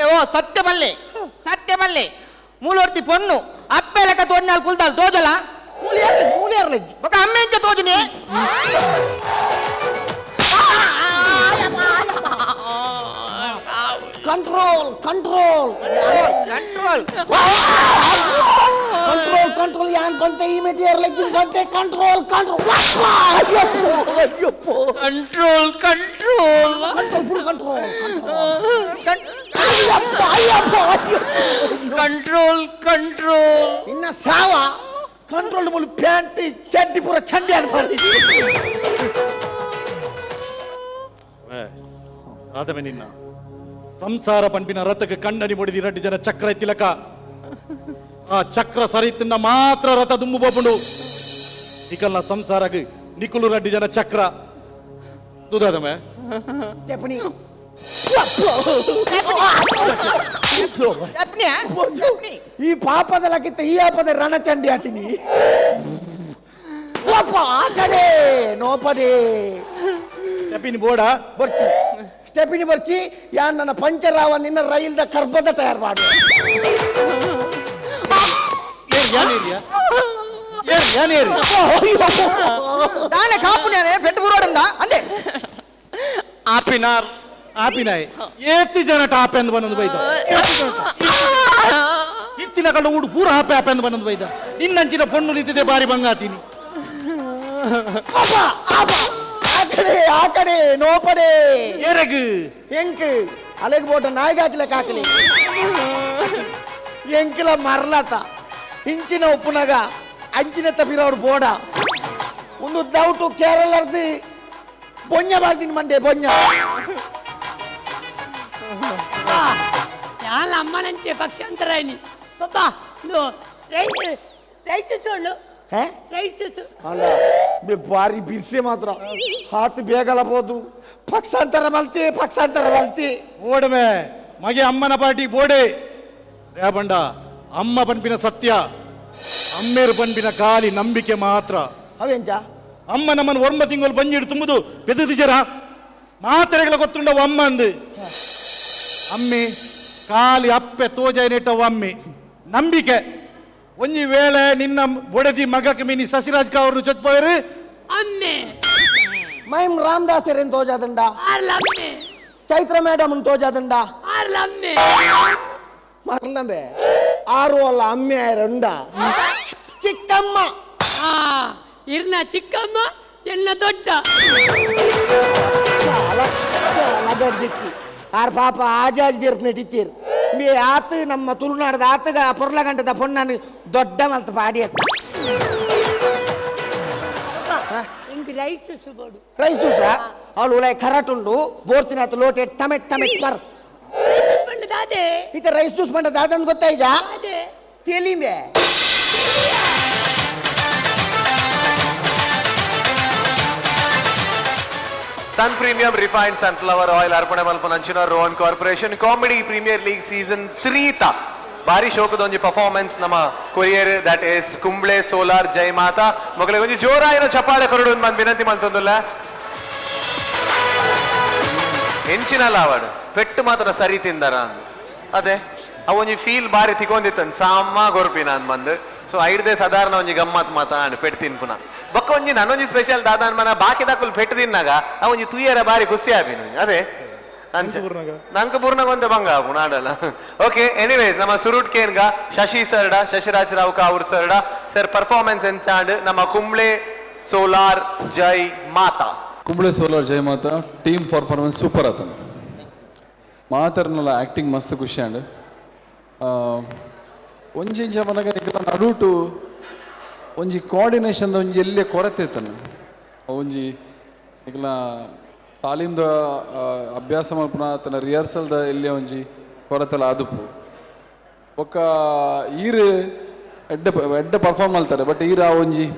ಓ ಸತ್ಯ ಬಲ್ಲೆ ಸತ್ಯ ಬಲ್ಲೆ ಮೂಲೋರ್ತಿ ಪೊಣ್ಣು ಅಪ್ಪೆ ಲೆಕ್ಕ ತೋಜಿನಾಲ್ ಕುಲ್ದಾಲ್ ತೋಜಲ ಮೂಲಿಯರ್ಲೆಜ್ಜಿ ಬೊಕ ಅಮ್ಮೆಂಚ ತೋಜುನಿ control control control control control ಯಾನ್ ಬಂತೆ ಈ ಮೆಟಿಯರ್ ಲೆಜ್ಜಿನ್ ಬಂತೆ control control control control control control control control ಇನ್ನ ಸಾವ ಕಂಟ್ರೋಲ್ ಮುಲು ಪ್ಯಾಂಟ್ ಚಡ್ಡಿ ಪೂರ ಚಂಡಿ ಅನ್ಪಾಡಿ ಆದಮೆ ನಿನ್ನ ಸಂಸಾರ ಪಂಪಿನ ರಥಕ್ಕೆ ಕಣ್ಣನಿ ಮುಡಿದಿ ರಡ್ಡಿ ಜನ ಚಕ್ರ ತಿಲಕ ಆ ಚಕ್ರ ಸರಿತನ್ನ ಮಾತ್ರ ರಥ ದುಂಬು ಬೋಪುಂಡು ನಿಕಲ್ನ ಸಂಸಾರಗ್ ನಿಕುಲು ರಡ್ಡಿ ಜನ ಚಕ್ರ ದುದಾದಮೆ ಸ್ಟೆಪನಿ ಈ ಪಾಪದ ಲಕ್ಕಿತ್ತ ಈ ಆಪದ ರಣಚಂಡಿ ಆತೀನಿ ಆ ಕಡೆ ನೋಪದೇ ಸ್ಟೆಪಿನಿ ಬೋಡ ಬರ್ಚಿ ಸ್ಟೆಪಿನಿ ಬರ್ಚಿ ಯಾನ್ ನನ್ನ ಪಂಚರಾವ ನಿನ್ನ ರೈಲ್ದ ಕರ್ಬದ ತಯಾರು ಮಾಡು ದಾನೆ ಕಾಪುನ್ಯಾನೆ ಪೆಟ್ಟು ಬುರೋಡಂದ ಅಂದೆ ಆಪಿನಾರ್ ಆಪಿನಾಯ್ ಏತಿ ಜನ ಟಾಪ್ ಎಂದು ಬಂದೊಂದು ಬೈದ ಇತ್ತಿನ ಕಳ್ಳ ಊಡು ಪೂರ ಆಪೆ ಆಪೆ ಎಂದು ಬಂದೊಂದು ಬೈದ ನಿನ್ನಂಚಿನ ಪೊಣ್ಣು ನಿಂತಿದೆ ಬಾರಿ ಬಂಗಾತೀನಿ ಆ ಕಡೆ ನೋಪಡೆ ಎರಗು ಎಂಕ್ ಅಲೆಗ್ ಬೋಟ ನಾಯಿಗೆ ಹಾಕ್ಲಿಕ್ಕೆ ಹಾಕಲಿ ಎಂಕಿಲ ಮರ್ಲತ ಇಂಚಿನ ಉಪ್ಪುನಗ ಅಂಚಿನ ತಪ್ಪಿರೋರು ಬೋಡ ಒಂದು ಡೌಟು ಕೇರಳರ್ದು ಬೊಂಜ ಮಾಡ್ತೀನಿ ಮಂಡೆ ಬೊಂಜ ಯಾಲ ಅಮ್ಮನಂಚೆ ಪಕ್ಷಾಂತರಾಯಿನಿ ಪಪ್ಪ ನು ರೈಸ್ ರೈಸ್ ಸೋಳು ರೈಸ್ ಅಲ್ಲ ಬಾರಿ ಬಿರ್ಸೆ ಮಾತ್ರ ಹಾತು ಬೇಗಲ ಬೋದು ಪಕ್ಷಾಂತರ ಮಲ್ತಿ ಪಕ್ಷಾಂತರ ಮಲ್ತಿ ಓಡಮೆ ಮಗೆ ಅಮ್ಮನ ಪಾಟಿ ಬೋಡೆ ದೇಬಂಡ ಅಮ್ಮ ಪನ್ಪಿನ ಸತ್ಯ ಅಮ್ಮೇರು ಪನ್ಪಿನ ಕಾಲಿ ನಂಬಿಕೆ ಮಾತ್ರ ಅವೆಂಚ ಅಮ್ಮ ನಮ್ಮನ್ನು ಒರ್ಮ ತಿಂಗಳು ಬಂಜಿಡು ತುಂಬುದು ಪೆದುದಿಜರ ಮಾತೆರೆಗಳ ಗೊತ್ತುಂಡವು ಅಮ್ಮ ಅಂದು ಅಮ್ಮಿ ಕಾಲಿ ಅಪ್ಪೆ ತೋಜಾಯನೇಟವು ಅಮ್ಮಿ ನಂಬಿಕೆ ಒಂಜಿ ವೇಳೆ ನಿನ್ನ ಬೊಡೆದಿ ಮಗಕ್ಕೆ ಮಿನಿ ಶಶಿರಾಜ್ ಅವ್ರನ್ನು ಚೊಟ್ಪೋಯರು ಅಮ್ಮೆ ಮೈಮ್ ರಾಮದಾಸರೇನು ತೋಜಾದಂಡ ಆರ್ಲಮ್ಮೆ ಚೈತ್ರ ಮೇಡಮ್ ತೋಜಾದಂಡ ಆರ್ಲಮ್ಮೆ ಮರ್ಲಂಬೆ ಆರು ಅಲ್ಲ ಅಮ್ಮೆ ರಂಡ ಚಿಕ್ಕಮ್ಮ ಆ ಇರ್ನ ಚಿಕ್ಕಮ್ಮ ಎಲ್ಲ ದೊಡ್ಡ ಆರ್ ಪಾಪ ಆಜಾಜ್ ತೀರ್ಪು ನೆಟ್ಟಿತ್ತೀರ್ ಮೇ ಆತ ನಮ್ಮ ತುಳುನಾಡದ ಆತಗ ಪೊರ್ಲಗಂಟದ ಪೊಣ್ಣನು ದೊಡ್ಡ ಮಲ್ತ ಪಾಡಿ ಇಂಕ್ ರೈಸ್ ಸುಬೋಡು ರೈಸ್ ಜ್ಯೂಸಾ ಅವಳು ಉಲಾಯ್ ಕರಟ್ ಉಂಡು ಬೋರ್ತಿನಾತು ಲೋಟೆ ಟಮೆಟ್ ಟಮೆಟ್ ಪರ್ ದಾದೆ ಈತ ರೈಸ್ ಜ್ಯೂಸ್ ಮಂಡ ದಾದನ್ ಗೊತ್ತಾಯ್ಜಾ ದಾದೆ ತೆಲಿಮೆ Sun premium refined sunflower oil ಅರ್ಪಣೆ ಮಲ್ಪನಂಚಿನ Rohan corporation comedy premier league season 3 ತ ಬಾರಿ ಶೋಕದೊಂಜಿ ಪರ್ಫಾರ್ಮೆನ್ಸ್ ನಮ್ಮ courier that is Kumble solar Jai Mata ಮೊಗಲೆ ಒಂಜಿ ಜೋರಾಯಿನ ಚಪ್ಪಾಳೆ ಕೊರಡು ಬಂದು ವಿನಂತಿ ಮಲ್ತೊಂದುಲ್ಲ ಹೆಂಚಿನ ಲಾವಡು ಪೆಟ್ಟು ಮಾತ್ರ ಸರಿ ತಿಂದರ ಅದೇ ಅವೊಂಜಿ ಫೀಲ್ ಬಾರಿ ತಿಕೊಂದಿತ್ತನ್ ಸಾಮ ಗೊರ್ಪಿನ ಅಂದ್ ಬಂದು ಸೊ ಐಡ್ದೆ ಸಾಧಾರಣ ಒಂಜಿ ಗಮ್ಮತ್ ಮಾತ ಪೆಟ್ಟು ತಿನ್ಪುನ ಬೊಕ್ಕ ಒಂಜಿ ನನ್ನೊಂಜಿ ಸ್ಪೆಷಲ್ ದಾದಾನ್ ಮನ ಬಾಕಿ ದಾಕುಲ್ ಪೆಟ್ಟು ತಿನ್ನಾಗ ಆ ಒಂಜಿ ತುಯ್ಯರ ಬಾರಿ ಖುಷಿ ಆಪಿನ ಅದೇ ನಂಕ ಪೂರ್ಣಗ ಒಂದೇ ಬಂಗ ಆಪುಣ ಆಡಲ್ಲ. ಓಕೆ ಎನಿವೇಸ್ ನಮ್ಮ ಸುರುಟ್ ಕೇನ್ಗ ಶಶಿ ಸರ್ಡ ಶಶಿರಾಜ್ ರಾವ್ ಕಾವೂರ್ ಸರ್ಡ ಸರ್ ಪರ್ಫಾರ್ಮೆನ್ಸ್ ಎಂಚಾಂಡ್ ನಮ್ಮ Kumble solar Jai Mata. Kumble solar Jai Mata team performance super ಆತನ ಮಾತರ್ನಲ್ಲ ಆ್ಯಕ್ಟಿಂಗ್ ಮಸ್ತ್ ಖುಷಿ ಆಂಡ್ ಒಂಜಿ ಇಂಚ ಮನಗ ನಿಕಲ ನಡುಟು ಒಂಜಿ ಕೋಆರ್ಡಿನೇಷನ್ ಒಂಜಿ ಎಲ್ಲೇ ಕೊರತೆ ಇತ್ತನ ಒಂಜಿ ನಿಕಲ ತಾಲೀಮ್ದ ಅಭ್ಯಾಸ ಮಲ್ಪುನ ತನ್ನ ರಿಹರ್ಸಲ್ದ ಎಲ್ಲೇ ಒಂಜಿ ಕೊರತೆಲ ಆದುಪ್ಪು ಬೊಕ್ಕ ಈರು ಎಡ್ಡೆ ಎಡ್ಡೆ ಪರ್ಫಾರ್ಮ್ ಮಲ್ತಾರೆ ಬಟ್ ಈರು ಆ ಒಂಜಿ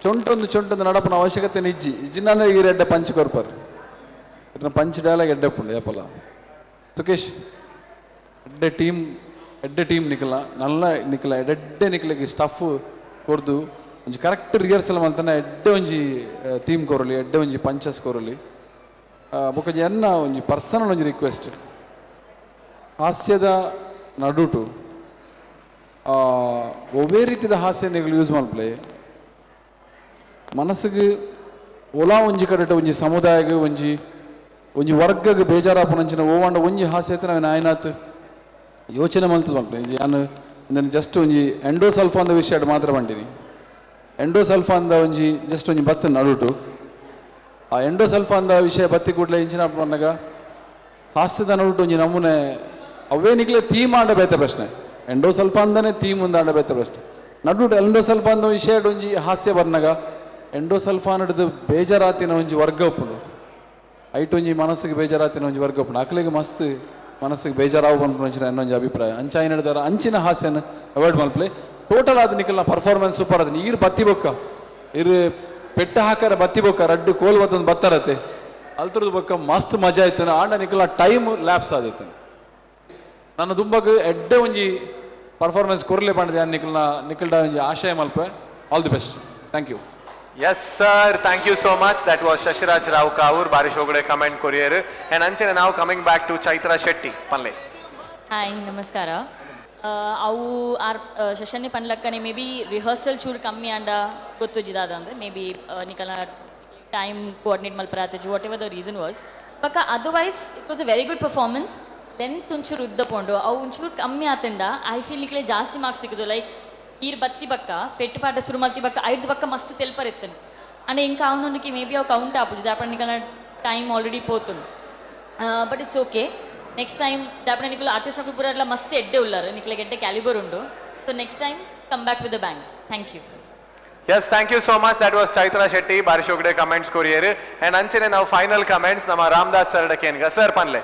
ಚೊಂಟೊಂದು ಚೊಂಟೊಂದು ನಡಪನ ಅವಶ್ಯಕತೆ ನಿಜ್ಜಿ ಇಜ್ಜಿನಾನೆ ಈರು ಎಡ್ಡೆ ಪಂಚ್ ಕೊರ್ಪರ್ ಇರ್ನ ಪಂಚ್ ಡೈಲಾಗ್ ಎಡ್ಡೆಪ್ಪುಂಡು ಏಪಲ. ಸುಕೇಶ್ ಎಡ್ಡೆ ಟೀಮ್ ನಿಕಲ ನಲ್ಲ ನಿಕಲ ಎಡ್ಡೆ ನಿಕಲಗೆ ಸ್ಟಫ್ ಕೊರ್ದು ಒಂಜಿ ಕರೆಕ್ಟ್ ರಿಹರ್ಸಲ್ ಮಲ್ತನ ಎಡ್ಡೆ ಒಂಜಿ ಥೀಮ್ ಕೊರಲಿ ಎಡ್ಡೆ ಒಂಜಿ ಪಂಚಸ್ ಕೊರಲಿ. ಬೊಕ್ಕ ಎನ್ನ ಒಂಜಿ ಪರ್ಸನಲ್ ಒಂಜಿ ರಿಕ್ವೆಸ್ಟ್, ಹಾಸ್ಯದ ನಡುಟು ಒವ್ವೇ ರೀತಿದ ಹಾಸ್ಯ ನಿಗಲು ಯೂಸ್ ಮಲ್ಪಲೆ ಮನಸ್ಸಿಗೆ ಒಲಾ ಒಂಜಿ ಕಡೆಟ ಒಂಜಿ ಸಮುದಾಯಗೆ ಒಂಜಿ ಒಂಜಿ ವರ್ಗಗೆ ಬೇಜಾರಾಪುನಂಚಿನ ಓವಾಂಡ ಒಂಜಿ ಹಾಸ್ಯ ನಾವು ಆಯ್ನಾತ್ ಯೋಚನೆ ಮಲ್ತದ ಮಲ್ಪಲೆ. ಯಾನ್ ಇಂದೆನ್ ಜಸ್ಟ್ ಒಂಜಿ ಎಂಡೋಸಲ್ಫಾನ್ the ವಿಷಯ ಮಾತ್ರ ಬಂಡಿನಿ. ಎಂಡೋಸಲ್ಫಾನ್ the ಒಂಜಿ ಜಸ್ಟ್ ಒಂಜಿ ಬತ್ತ ನಡುಟು ಆ ಎಂಡೋಸಲ್ಫಾನ್ the ವಿಷಯ ಬತ್ತಿ ಕೂಡಲೇ ಇಂಚಿನ ಪನ್ನಗ ಹಾಸ್ಯದ ನಡುಟು ಒಂಜಿ ನಮೂನೆ ಅವೇ ನಿಕ್ಲೆ ಥೀಮ್ ಆಂಡ ಬೇತೆ ಪ್ರಶ್ನೆ. ಎಂಡೋಸಲ್ಫಾನ್ ದನೆ ಥೀಮ್ ಉಂದಾಂಡ ಬೇತೆ ಪ್ರಶ್ನೆ. ನಡುಟು ಎಂಡೋಸಲ್ಫಾನ್ the ವಿಷಯ ಒಂಜಿ ಹಾಸ್ಯ ಬರ್ನಗ ಎಂಡೋಸಲ್ಫಾನ್ ಹಿಡಿದು ಬೇಜಾರಾತಿನ ಒಂಜಿ ವರ್ಗ ಉಪ್ಪುಂಡು. ಐಟ್ ಒಂಜಿ ಮನಸ್ಸಿಗೆ ಬೇಜಾರಾತಿನ ಒಂಜಿ ವರ್ಗ ಉಪ್ಪುಂಡು. ಅಕ್ಲೆಗ್ ಮಸ್ತ್ ಮನಸ್ಸಿಗೆ ಬೇಜಾರಾವು ಪನ್ಪುನ ಇನ್ನೊಂಜಿ ಅಭಿಪ್ರಾಯ. ಅಂಚ ಹಿಡಿದಾರ ಅಂಚಿನ ಹಾಸ್ಯನ ಅವಾಯ್ಡ್ ಮಲ್ಪಲೆ. ಟೋಟಲ್ ಆದ ನಿಕಲ್ನ ಪರ್ಫಾರ್ಮೆನ್ಸ್ ಸೂಪರ್ ಆದ. ನೀರು ಬತ್ತಿ ಬೊಕ್ಕ ಇರು ಪೆಟ್ಟ ಹಾಕರ ಬತ್ತಿ ಬೊಕ್ಕ ರಡ್ಡು ಕೋಲ್ ಬತ್ತೊಂದು ಬತ್ತಾರತ್ತೆ ಅಲ್ತರದ ಬೊಕ್ಕ ಮಸ್ತ್ ಮಜಾ ಆಯ್ತಾನೆ. ಆಂಡ ನಿಕಲ್ನ ಟೈಮ್ ಲ್ಯಾಪ್ಸ್ ಆದೈತೆ. ನನ್ನ ದುಂಬಗ್ ಎಡ್ಡೆ ಒಂಜಿ ಪರ್ಫಾರ್ಮೆನ್ಸ್ ಕೊರ್ಲೆ ಪಂಡದೆ ನಿಕಲ್ನ ನಿಕಲ್ಡ ಒಂಜಿ ಆಶಯ ಮಲ್ಪೆ. All the best. Thank you. Yes sir, thank you so much. That was Shashiraj Rao Kavoor ಬಾರಿ ಶೋಗಡೆ ಕಮೆಂಟ್ ಕೊರಿಯರ್. ಅಂಡ್ ಅಂಚನೆ ನಾವು coming back to Chaitra Shetty ಪನ್ಲೆ. Hi ನಮಸ್ಕಾರ. ಅವು ಆರ್ ಶಶನಿ ಪನ್ಲಕ್ಕನೆ ಮೇ ಬಿ ರಿಹರ್ಸಲ್ ಚೂರು ಕಮ್ಮಿ ಅಂಡ ಗೊತ್ತುಜಿದಾದ ಅಂದರೆ ಮೇ ಬಿ ನಿಕಲ ಟೈಮ್ ಕೋಆರ್ಡಿನೇಟ್ ಮಲ್ಪರಾತಜಿ, whatever the reason was. ಬಕ್ಕ otherwise it was a very good performance. Length ಒಂಚೂರು ಉದ್ದ ಪೋಂಡು ಅವು ಒಂಚೂರು ಕಮ್ಮಿ ಆತಂಡ I feel ನಿಕ್ಲೆ ಜಾಸ್ತಿ ಮಾರ್ಕ್ಸ್ ಸಿಕ್ಕದು. ಲೈಕ್ ಈರ್ ಬತ್ತಿ ಬಕ್ಕ ಪೆಟ್ಟು ಪಾಠ ಶುರು ಮಲ್ತಿ ಬಕ್ಕ ಐದು ಬಕ್ಕ ಮಸ್ತ್ ತೆಲ್ಪರೆತ್ತನು ಅಂಡ್ ಇಂಕ ಅವನೊಂದಿಗೆ ಮೇ ಬಿ ಅವು ಕೌಂಟ್ ಆಪುಜಿ ದಾಪಣ ನಿಕಲ ಟೈಮ್ ಆಲ್ರೆಡಿ ಪೋತುಂಡು. But it's okay. Next time ದಾಪಣ ನಿಕುಲು ಆರ್ಟಿಸ್ಟ್ ಆಫ್ ಪೂರ ಮಸ್ತ್ ಎಡ್ಡೆ ಉಲ್ಲಾರು ನಿಕ್ಲೆ ಗೆಡ್ಡೆ ಕ್ಯಾಲಿಬರ್ ಉಂಡು. So next time come back with the bang. Thank you. Yes, thank you so much. That was Chaitra Shetty ಬಾರಿ ಶೋಗಡೆ ಕಮೆಂಟ್ಸ್ ಕೊರಿಯರ್. ಅಂಡ್ ಅಂಚನೆ ನಾವು ಫೈನಲ್ ಕಮೆಂಟ್ಸ್ ನಮ್ಮ ರಾಮದಾಸ್ ಸರ್ ಡಕೇನ್ಗ ಸರ್ ಪನ್ಲೆ.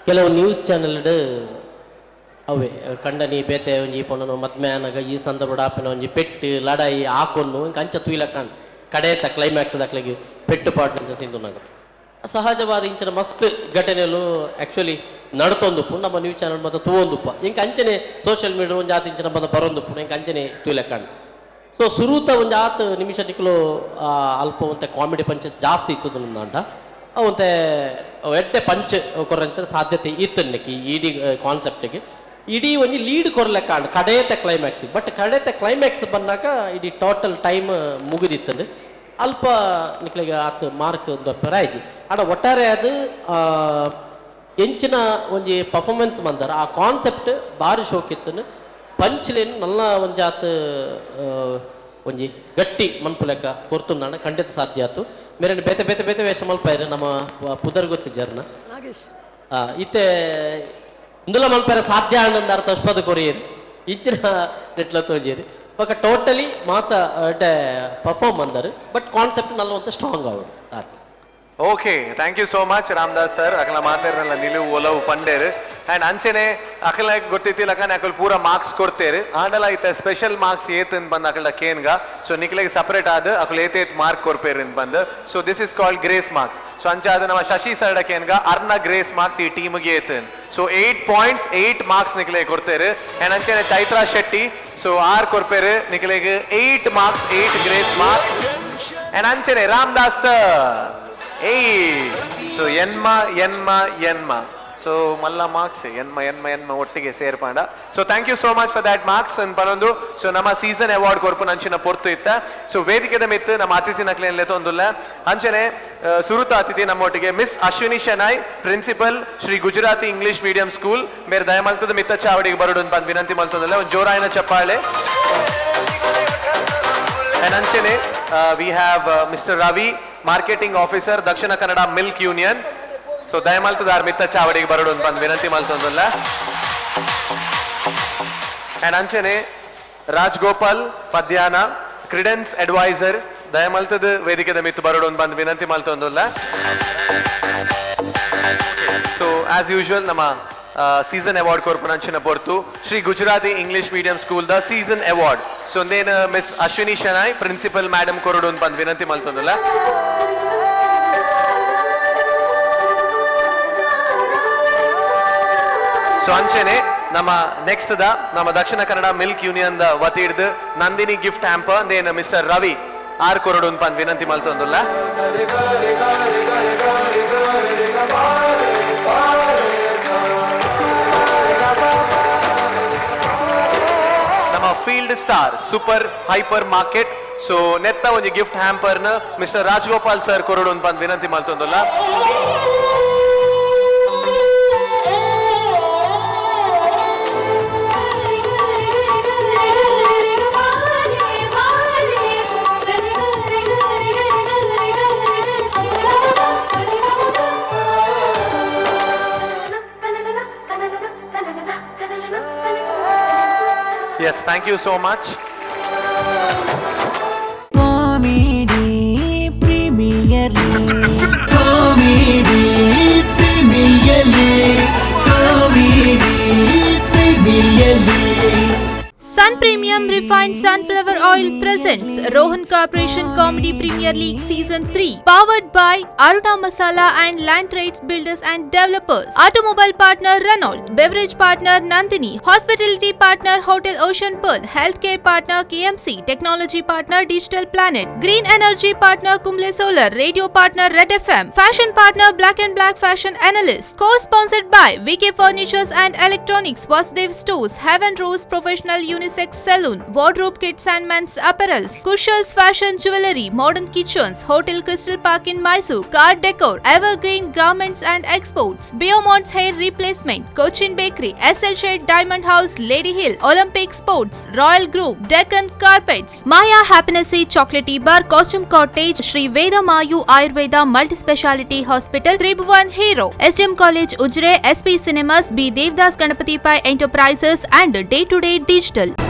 ಕೆಲವು ನ್ಯೂಸ್ ಚಾನೆಲ್ ಅವೇ ಕಂಡನಿ ಬೇತೆ ಒಂಜಿ ಪೊಣ್ಣನು ಮದ್ಮೆ ಆನಗ ಈ ಸಂದರ್ಭ ಆಪಿನ ಒಂಜಿ ಪೆಟ್ಟು ಲಡಾಯಿ ಆಕೊನ್ನು ಇಂಕ ಅಂಚ ತುಯ್ಲಕ್ಕ ಕಡೇತ ಕ್ಲೈಮ್ಯಾಕ್ಸ್ ದಾಕ್ಲೆಗ್ ಪೆಟ್ಟು ಪಾಟ್ನಂಚ ಸಿಂಧುನಾಗ ಸಹಜವಾದ ಇಂಚಿನ ಮಸ್ತ್ ಘಟನೆಲು ಆ್ಯಕ್ಚುಲಿ ನಡ್ತೊಂದುಪ್ಪು ನಮ್ಮ ನ್ಯೂಸ್ ಚಾನಲ್ ಮತ್ತು ತೂವೊಂದುಪ್ಪ ಇಂಕ ಅಂಚನೆ ಸೋಷಿಯಲ್ ಮೀಡಿಯಾ ಒಂಜಿ ಆತ ಇಂಚಿನ ಬಂದ ಬರೊಂದುಪ್ಪು ಇಂಕ ಅಂಚನೆ ತುಯ್ಲಕ್ಕ. ಸೊ ಸುರೂತ ಒಂಜಿ ಆತ ನಿಮಿಷ ನಿಕ್ಲು ಅಲ್ಪ ಒಂತೆ ಕಾಮಿಡಿ ಪಂಚ ಜಾಸ್ತಿ ಇತ್ತು ಅಂಡ ಅವಂತೆ ಎಡ್ಡೆ ಪಂಚ್ ಕೊರಂತ ಸಾಧ್ಯತೆ ಇತ್ತು ಇಡೀ ಕಾನ್ಸೆಪ್ಟಿಗೆ ಇಡೀ ಒಂಜಿ ಲೀಡ್ ಕೊರ್ಲೆಕ್ಕ ಅಂಡ್ ಕಡೇತ ಕ್ಲೈಮ್ಯಾಕ್ಸ್. ಬಟ್ ಕಡೇತ ಕ್ಲೈಮ್ಯಾಕ್ಸ್ ಬಂದಾಗ ಇಡೀ ಟೋಟಲ್ ಟೈಮ್ ಮುಗಿದಿತ್ತಂದು ಅಲ್ಪ ನಿಕ್ಲೆಗೆ ಆತ ಮಾರ್ಕ್ ರಾಯ್ಜಿ ಆಡ ಒಟ್ಟಾರೆ ಅದು ಎಂಚಿನ ಒಂಜಿ ಪರ್ಫಾರ್ಮೆನ್ಸ್ ಬಂದಾರ ಆ ಕಾನ್ಸೆಪ್ಟ್ ಭಾರಿ ಶೋಕಿತ್ತನು ಪಂಚ್ಲೇನು ನಲ್ಲ ಒಂಜಿ ಆತ ಒಂಜಿ ಗಟ್ಟಿ ಮನ್ಪುಲೆಕ್ಕ ಕೊರ್ತುಂದಾಣ ಖಂಡಿತ ಸಾಧ್ಯ ಆತು. ಮೇರೆ ಬೇತೆ ಬೇತೆ ಬೇತೆ ವೇಷ ಮಲ್ಪಾಯ್ರೆ ನಮ್ಮ ಪುದರ್ ಗೊತ್ತಿ ಜರ್ನ ಇತ್ತೆ ಇಂದುಲ ಮಲ್ಪಾರೆ ಸಾಧ್ಯ ಅಂದ ಅರ್ಥ ಅಷ್ಪದ ಕೊರಿಯರು ಇಂಚಿನ ನೆಟ್ಲ ತೋಜಿಯರು ಬೊಕ ಟೋಟಲಿ ಮಾತ ಪರ್ಫಾರ್ಮ್ ಅಂದರು. ಬಟ್ ಕಾನ್ಸೆಪ್ಟ್ ನಲ್ಲವಂತ ಸ್ಟ್ರಾಂಗ್ ಆವಡು ಆತು. Okay, thank you so much Ramdas sir. ಅಕಲ ಮಾತಾಡ್ರಲ್ಲ ನಿಲುವು ಒಲವು ಪಂಡೇರು. ಅಂಡ್ ಅಂಚನೆ ಅಕಲ ಗೊತ್ತಿತ್ತಿಲ್ಲ ಅಕನೆ ಅಕಲ್ ಪೂರ ಮಾರ್ಕ್ಸ್ ಕೊಡ್ತೇರು. ಆಂಡಲ ಐತ ಸ್ಪೆಷಲ್ ಮಾರ್ಕ್ಸ್ ಏತನ್ ಬಂದ್ ಅಕಲ ಕೇನ್ಗ. ಸೊ ನಿಕ್ಲೆಗ್ ಸಪರೇಟ್ ಆದ ಅಕಲ್ ಏತ್ ಮಾರ್ಕ್ ಕೊರ್ಪೇರು ಬಂದ್. So this is called grace marks. So ಅಂಚಾದ ನಮ್ಮ ಶಶಿ ಸರ್ ಕೇನ್ಗ ಅರ್ನ ಗ್ರೇಸ್ ಮಾರ್ಕ್ಸ್ ಈ ಟೀಮ್ಗೆ ಏತನ್. ಸೊ 8 ಪಾಯಿಂಟ್ಸ್ 8 ಮಾರ್ಕ್ಸ್ ನಿಕ್ಲೆ ಕೊಡ್ತೇರು. ಅಂಡ್ ಅಂಚನೆ ಚೈತ್ರಾ ಶೆಟ್ಟಿ ಸೊ ಆರ್ ಕೊರ್ಪೇರು ನಿಕ್ಲೆಗ್ 8 ಮಾರ್ಕ್ಸ್ 8 ಗ್ರೇಸ್ ಮಾರ್ಕ್ಸ್. ಅಂಡ್ ಅಂಚನೆ ರಾಮದಾಸ್ ಸರ್ 8. ಸೊ ಎನ್ಮ ಎನ್ಮ ಎನ್ಮ ಸೊ ಮಲ್ಲ ಮಾರ್ಕ್ಸ್ ಎನ್ಮ ಎನ್ಮ ಎನ್ಮ ಒಟ್ಟಿಗೆ ಸೇರ್ಪಾಂಡ. So thank you so much for that marks ಅಂತ ಪನೊಂದು. ಸೊ ನಮ್ಮ ಸೀಸನ್ ಅವಾರ್ಡ್ ಕೊರ್ಪು ನಂಚಿನ ಪೊರ್ತು ಇತ್ತ. ಸೊ ವೇದಿಕೆದ ಮಿತ್ತು ನಮ್ಮ ಅತಿಥಿ ನಕ್ಲೇನ್ಲೆ ತೊಂದುಲ್ಲ. ಅಂಚನೆ ಸುರುತ ಅತಿಥಿ ನಮ್ಮೊಟ್ಟಿಗೆ miss Ashwini Shenoy, principal Shri Gujarati English medium school. ಮೇರೆ ದಯಮಲ್ತದ ಮಿತ್ತ ಚಾವಡಿಗೆ ಬರಡು ಅಂತ ವಿನಂತಿ ಮಲ್ತದಲ್ಲ. ಒಂದು ಜೋರಾಯನ ಚಪ್ಪಾಳೆ. ಅಂಡ್ ಅಂಚನೆ we have mister Ravi, marketing officer, Dakshina Kannada milk union. So ದಯಮಲ್ತದಾರ್ ಮಿತ್ತ ಚಾವಡಿಗೆ ಬರಡು ಅಂತ ಬಂದು ವಿನಂತಿ ಮಲ್ತೊಂದುಲ್ಲ. ಅಂಡ್ ಅಂಚನೆ ರಾಜ್ಗೋಪಾಲ್ ಪದ್ಯಾನ, ಕ್ರಿಡೆನ್ಸ್ ಅಡ್ವೈಸರ್, ದಯಮಲ್ತದ ವೇದಿಕೆದ ಮಿತ್ತು ಬರಡು ಅಂತ ಬಂದು ವಿನಂತಿ ಮಲ್ತೊಂದುಲ್ಲ. ಸೊ ಆಸ್ ಯೂಶುವಲ್ ನಮ್ಮ ಸೀಸನ್ ಅವಾರ್ಡ್ ಕೊರ್ಪುನಂಚಿನ ಪೊರ್ತು Shri Gujarati English medium school the season award. So ಒಂದೇನು miss Ashwini Shenoy principal madam ಕೊರಡು ಅಂತ ಬಂದು ವಿನಂತಿ ಮಲ್ತೊಂದುಲ್ಲ. ಸೊ ಅಂಚನೆ ನಮ್ಮ ನೆಕ್ಸ್ಟ್ the ನಮ್ಮ Dakshina Kannada milk union the ವತಿ ಹಿಡ್ದು ನಂದಿನಿ ಗಿಫ್ಟ್ ಹ್ಯಾಂಪರ್ ಅಂದೇನು ಮಿಸ್ಟರ್ ರವಿ ಆರ್ ಕೊರಡು ಅಂತ ಬಂದು ವಿನಂತಿ ಮಲ್ತೊಂದುಲ್ಲ. Star super hyper market. So ನೆತ್ತ ಒಂಜಿ ಗಿಫ್ಟ್ ಹ್ಯಾಂಪರ್ ನ ಮಿಸ್ಟರ್ ರಾಜಗೋಪಾಲ್ ಸರ್ ಕೊರಡು ಪಂದ್ ವಿನಂತಿ ಮಲ್ತೊಂದುಲ್ಲ. Yes, thank you so much. Comedy Premier League, Comedy Premier League, Comedy Premier League. Sun Premium Refined Sunflower Oil presents Rohan Corporation Comedy Premier League Season 3, powered by Aruna Masala and Land Trades Builders and Developers, Automobile Partner Renault, Beverage Partner Nandini, Hospitality Partner Hotel Ocean Pearl, Healthcare Partner KMC, Technology Partner Digital Planet, Green Energy Partner Kumble Solar, Radio Partner Red FM, Fashion Partner Black and Black Fashion Analyst, co-sponsored by VK Furnitures and Electronics, Vasudev Stores, Heaven Rose Professional Unisex Saloon, Wardrobe Kids and Men's Apparels, Kushal's Fashion Jewelry, Modern Kitchens, Hotel Crystal Park in Mysore, Car Decor, Evergreen Garments and Exports, Biomont's Hair Replacement, Cochin Bakery, SL Shade Diamond House, Lady Hill, Olympic Sports, Royal Group, Deccan Carpets, Maya Happiness Chocolatey Bar, Costume Cottage, Sri Veda Mayu Ayurveda Multi-Speciality Hospital, Tribhuvan Hero, SDM College Ujire, SP Cinemas, B. Devdas Ganapati Pai Enterprises and Day to Day Digital.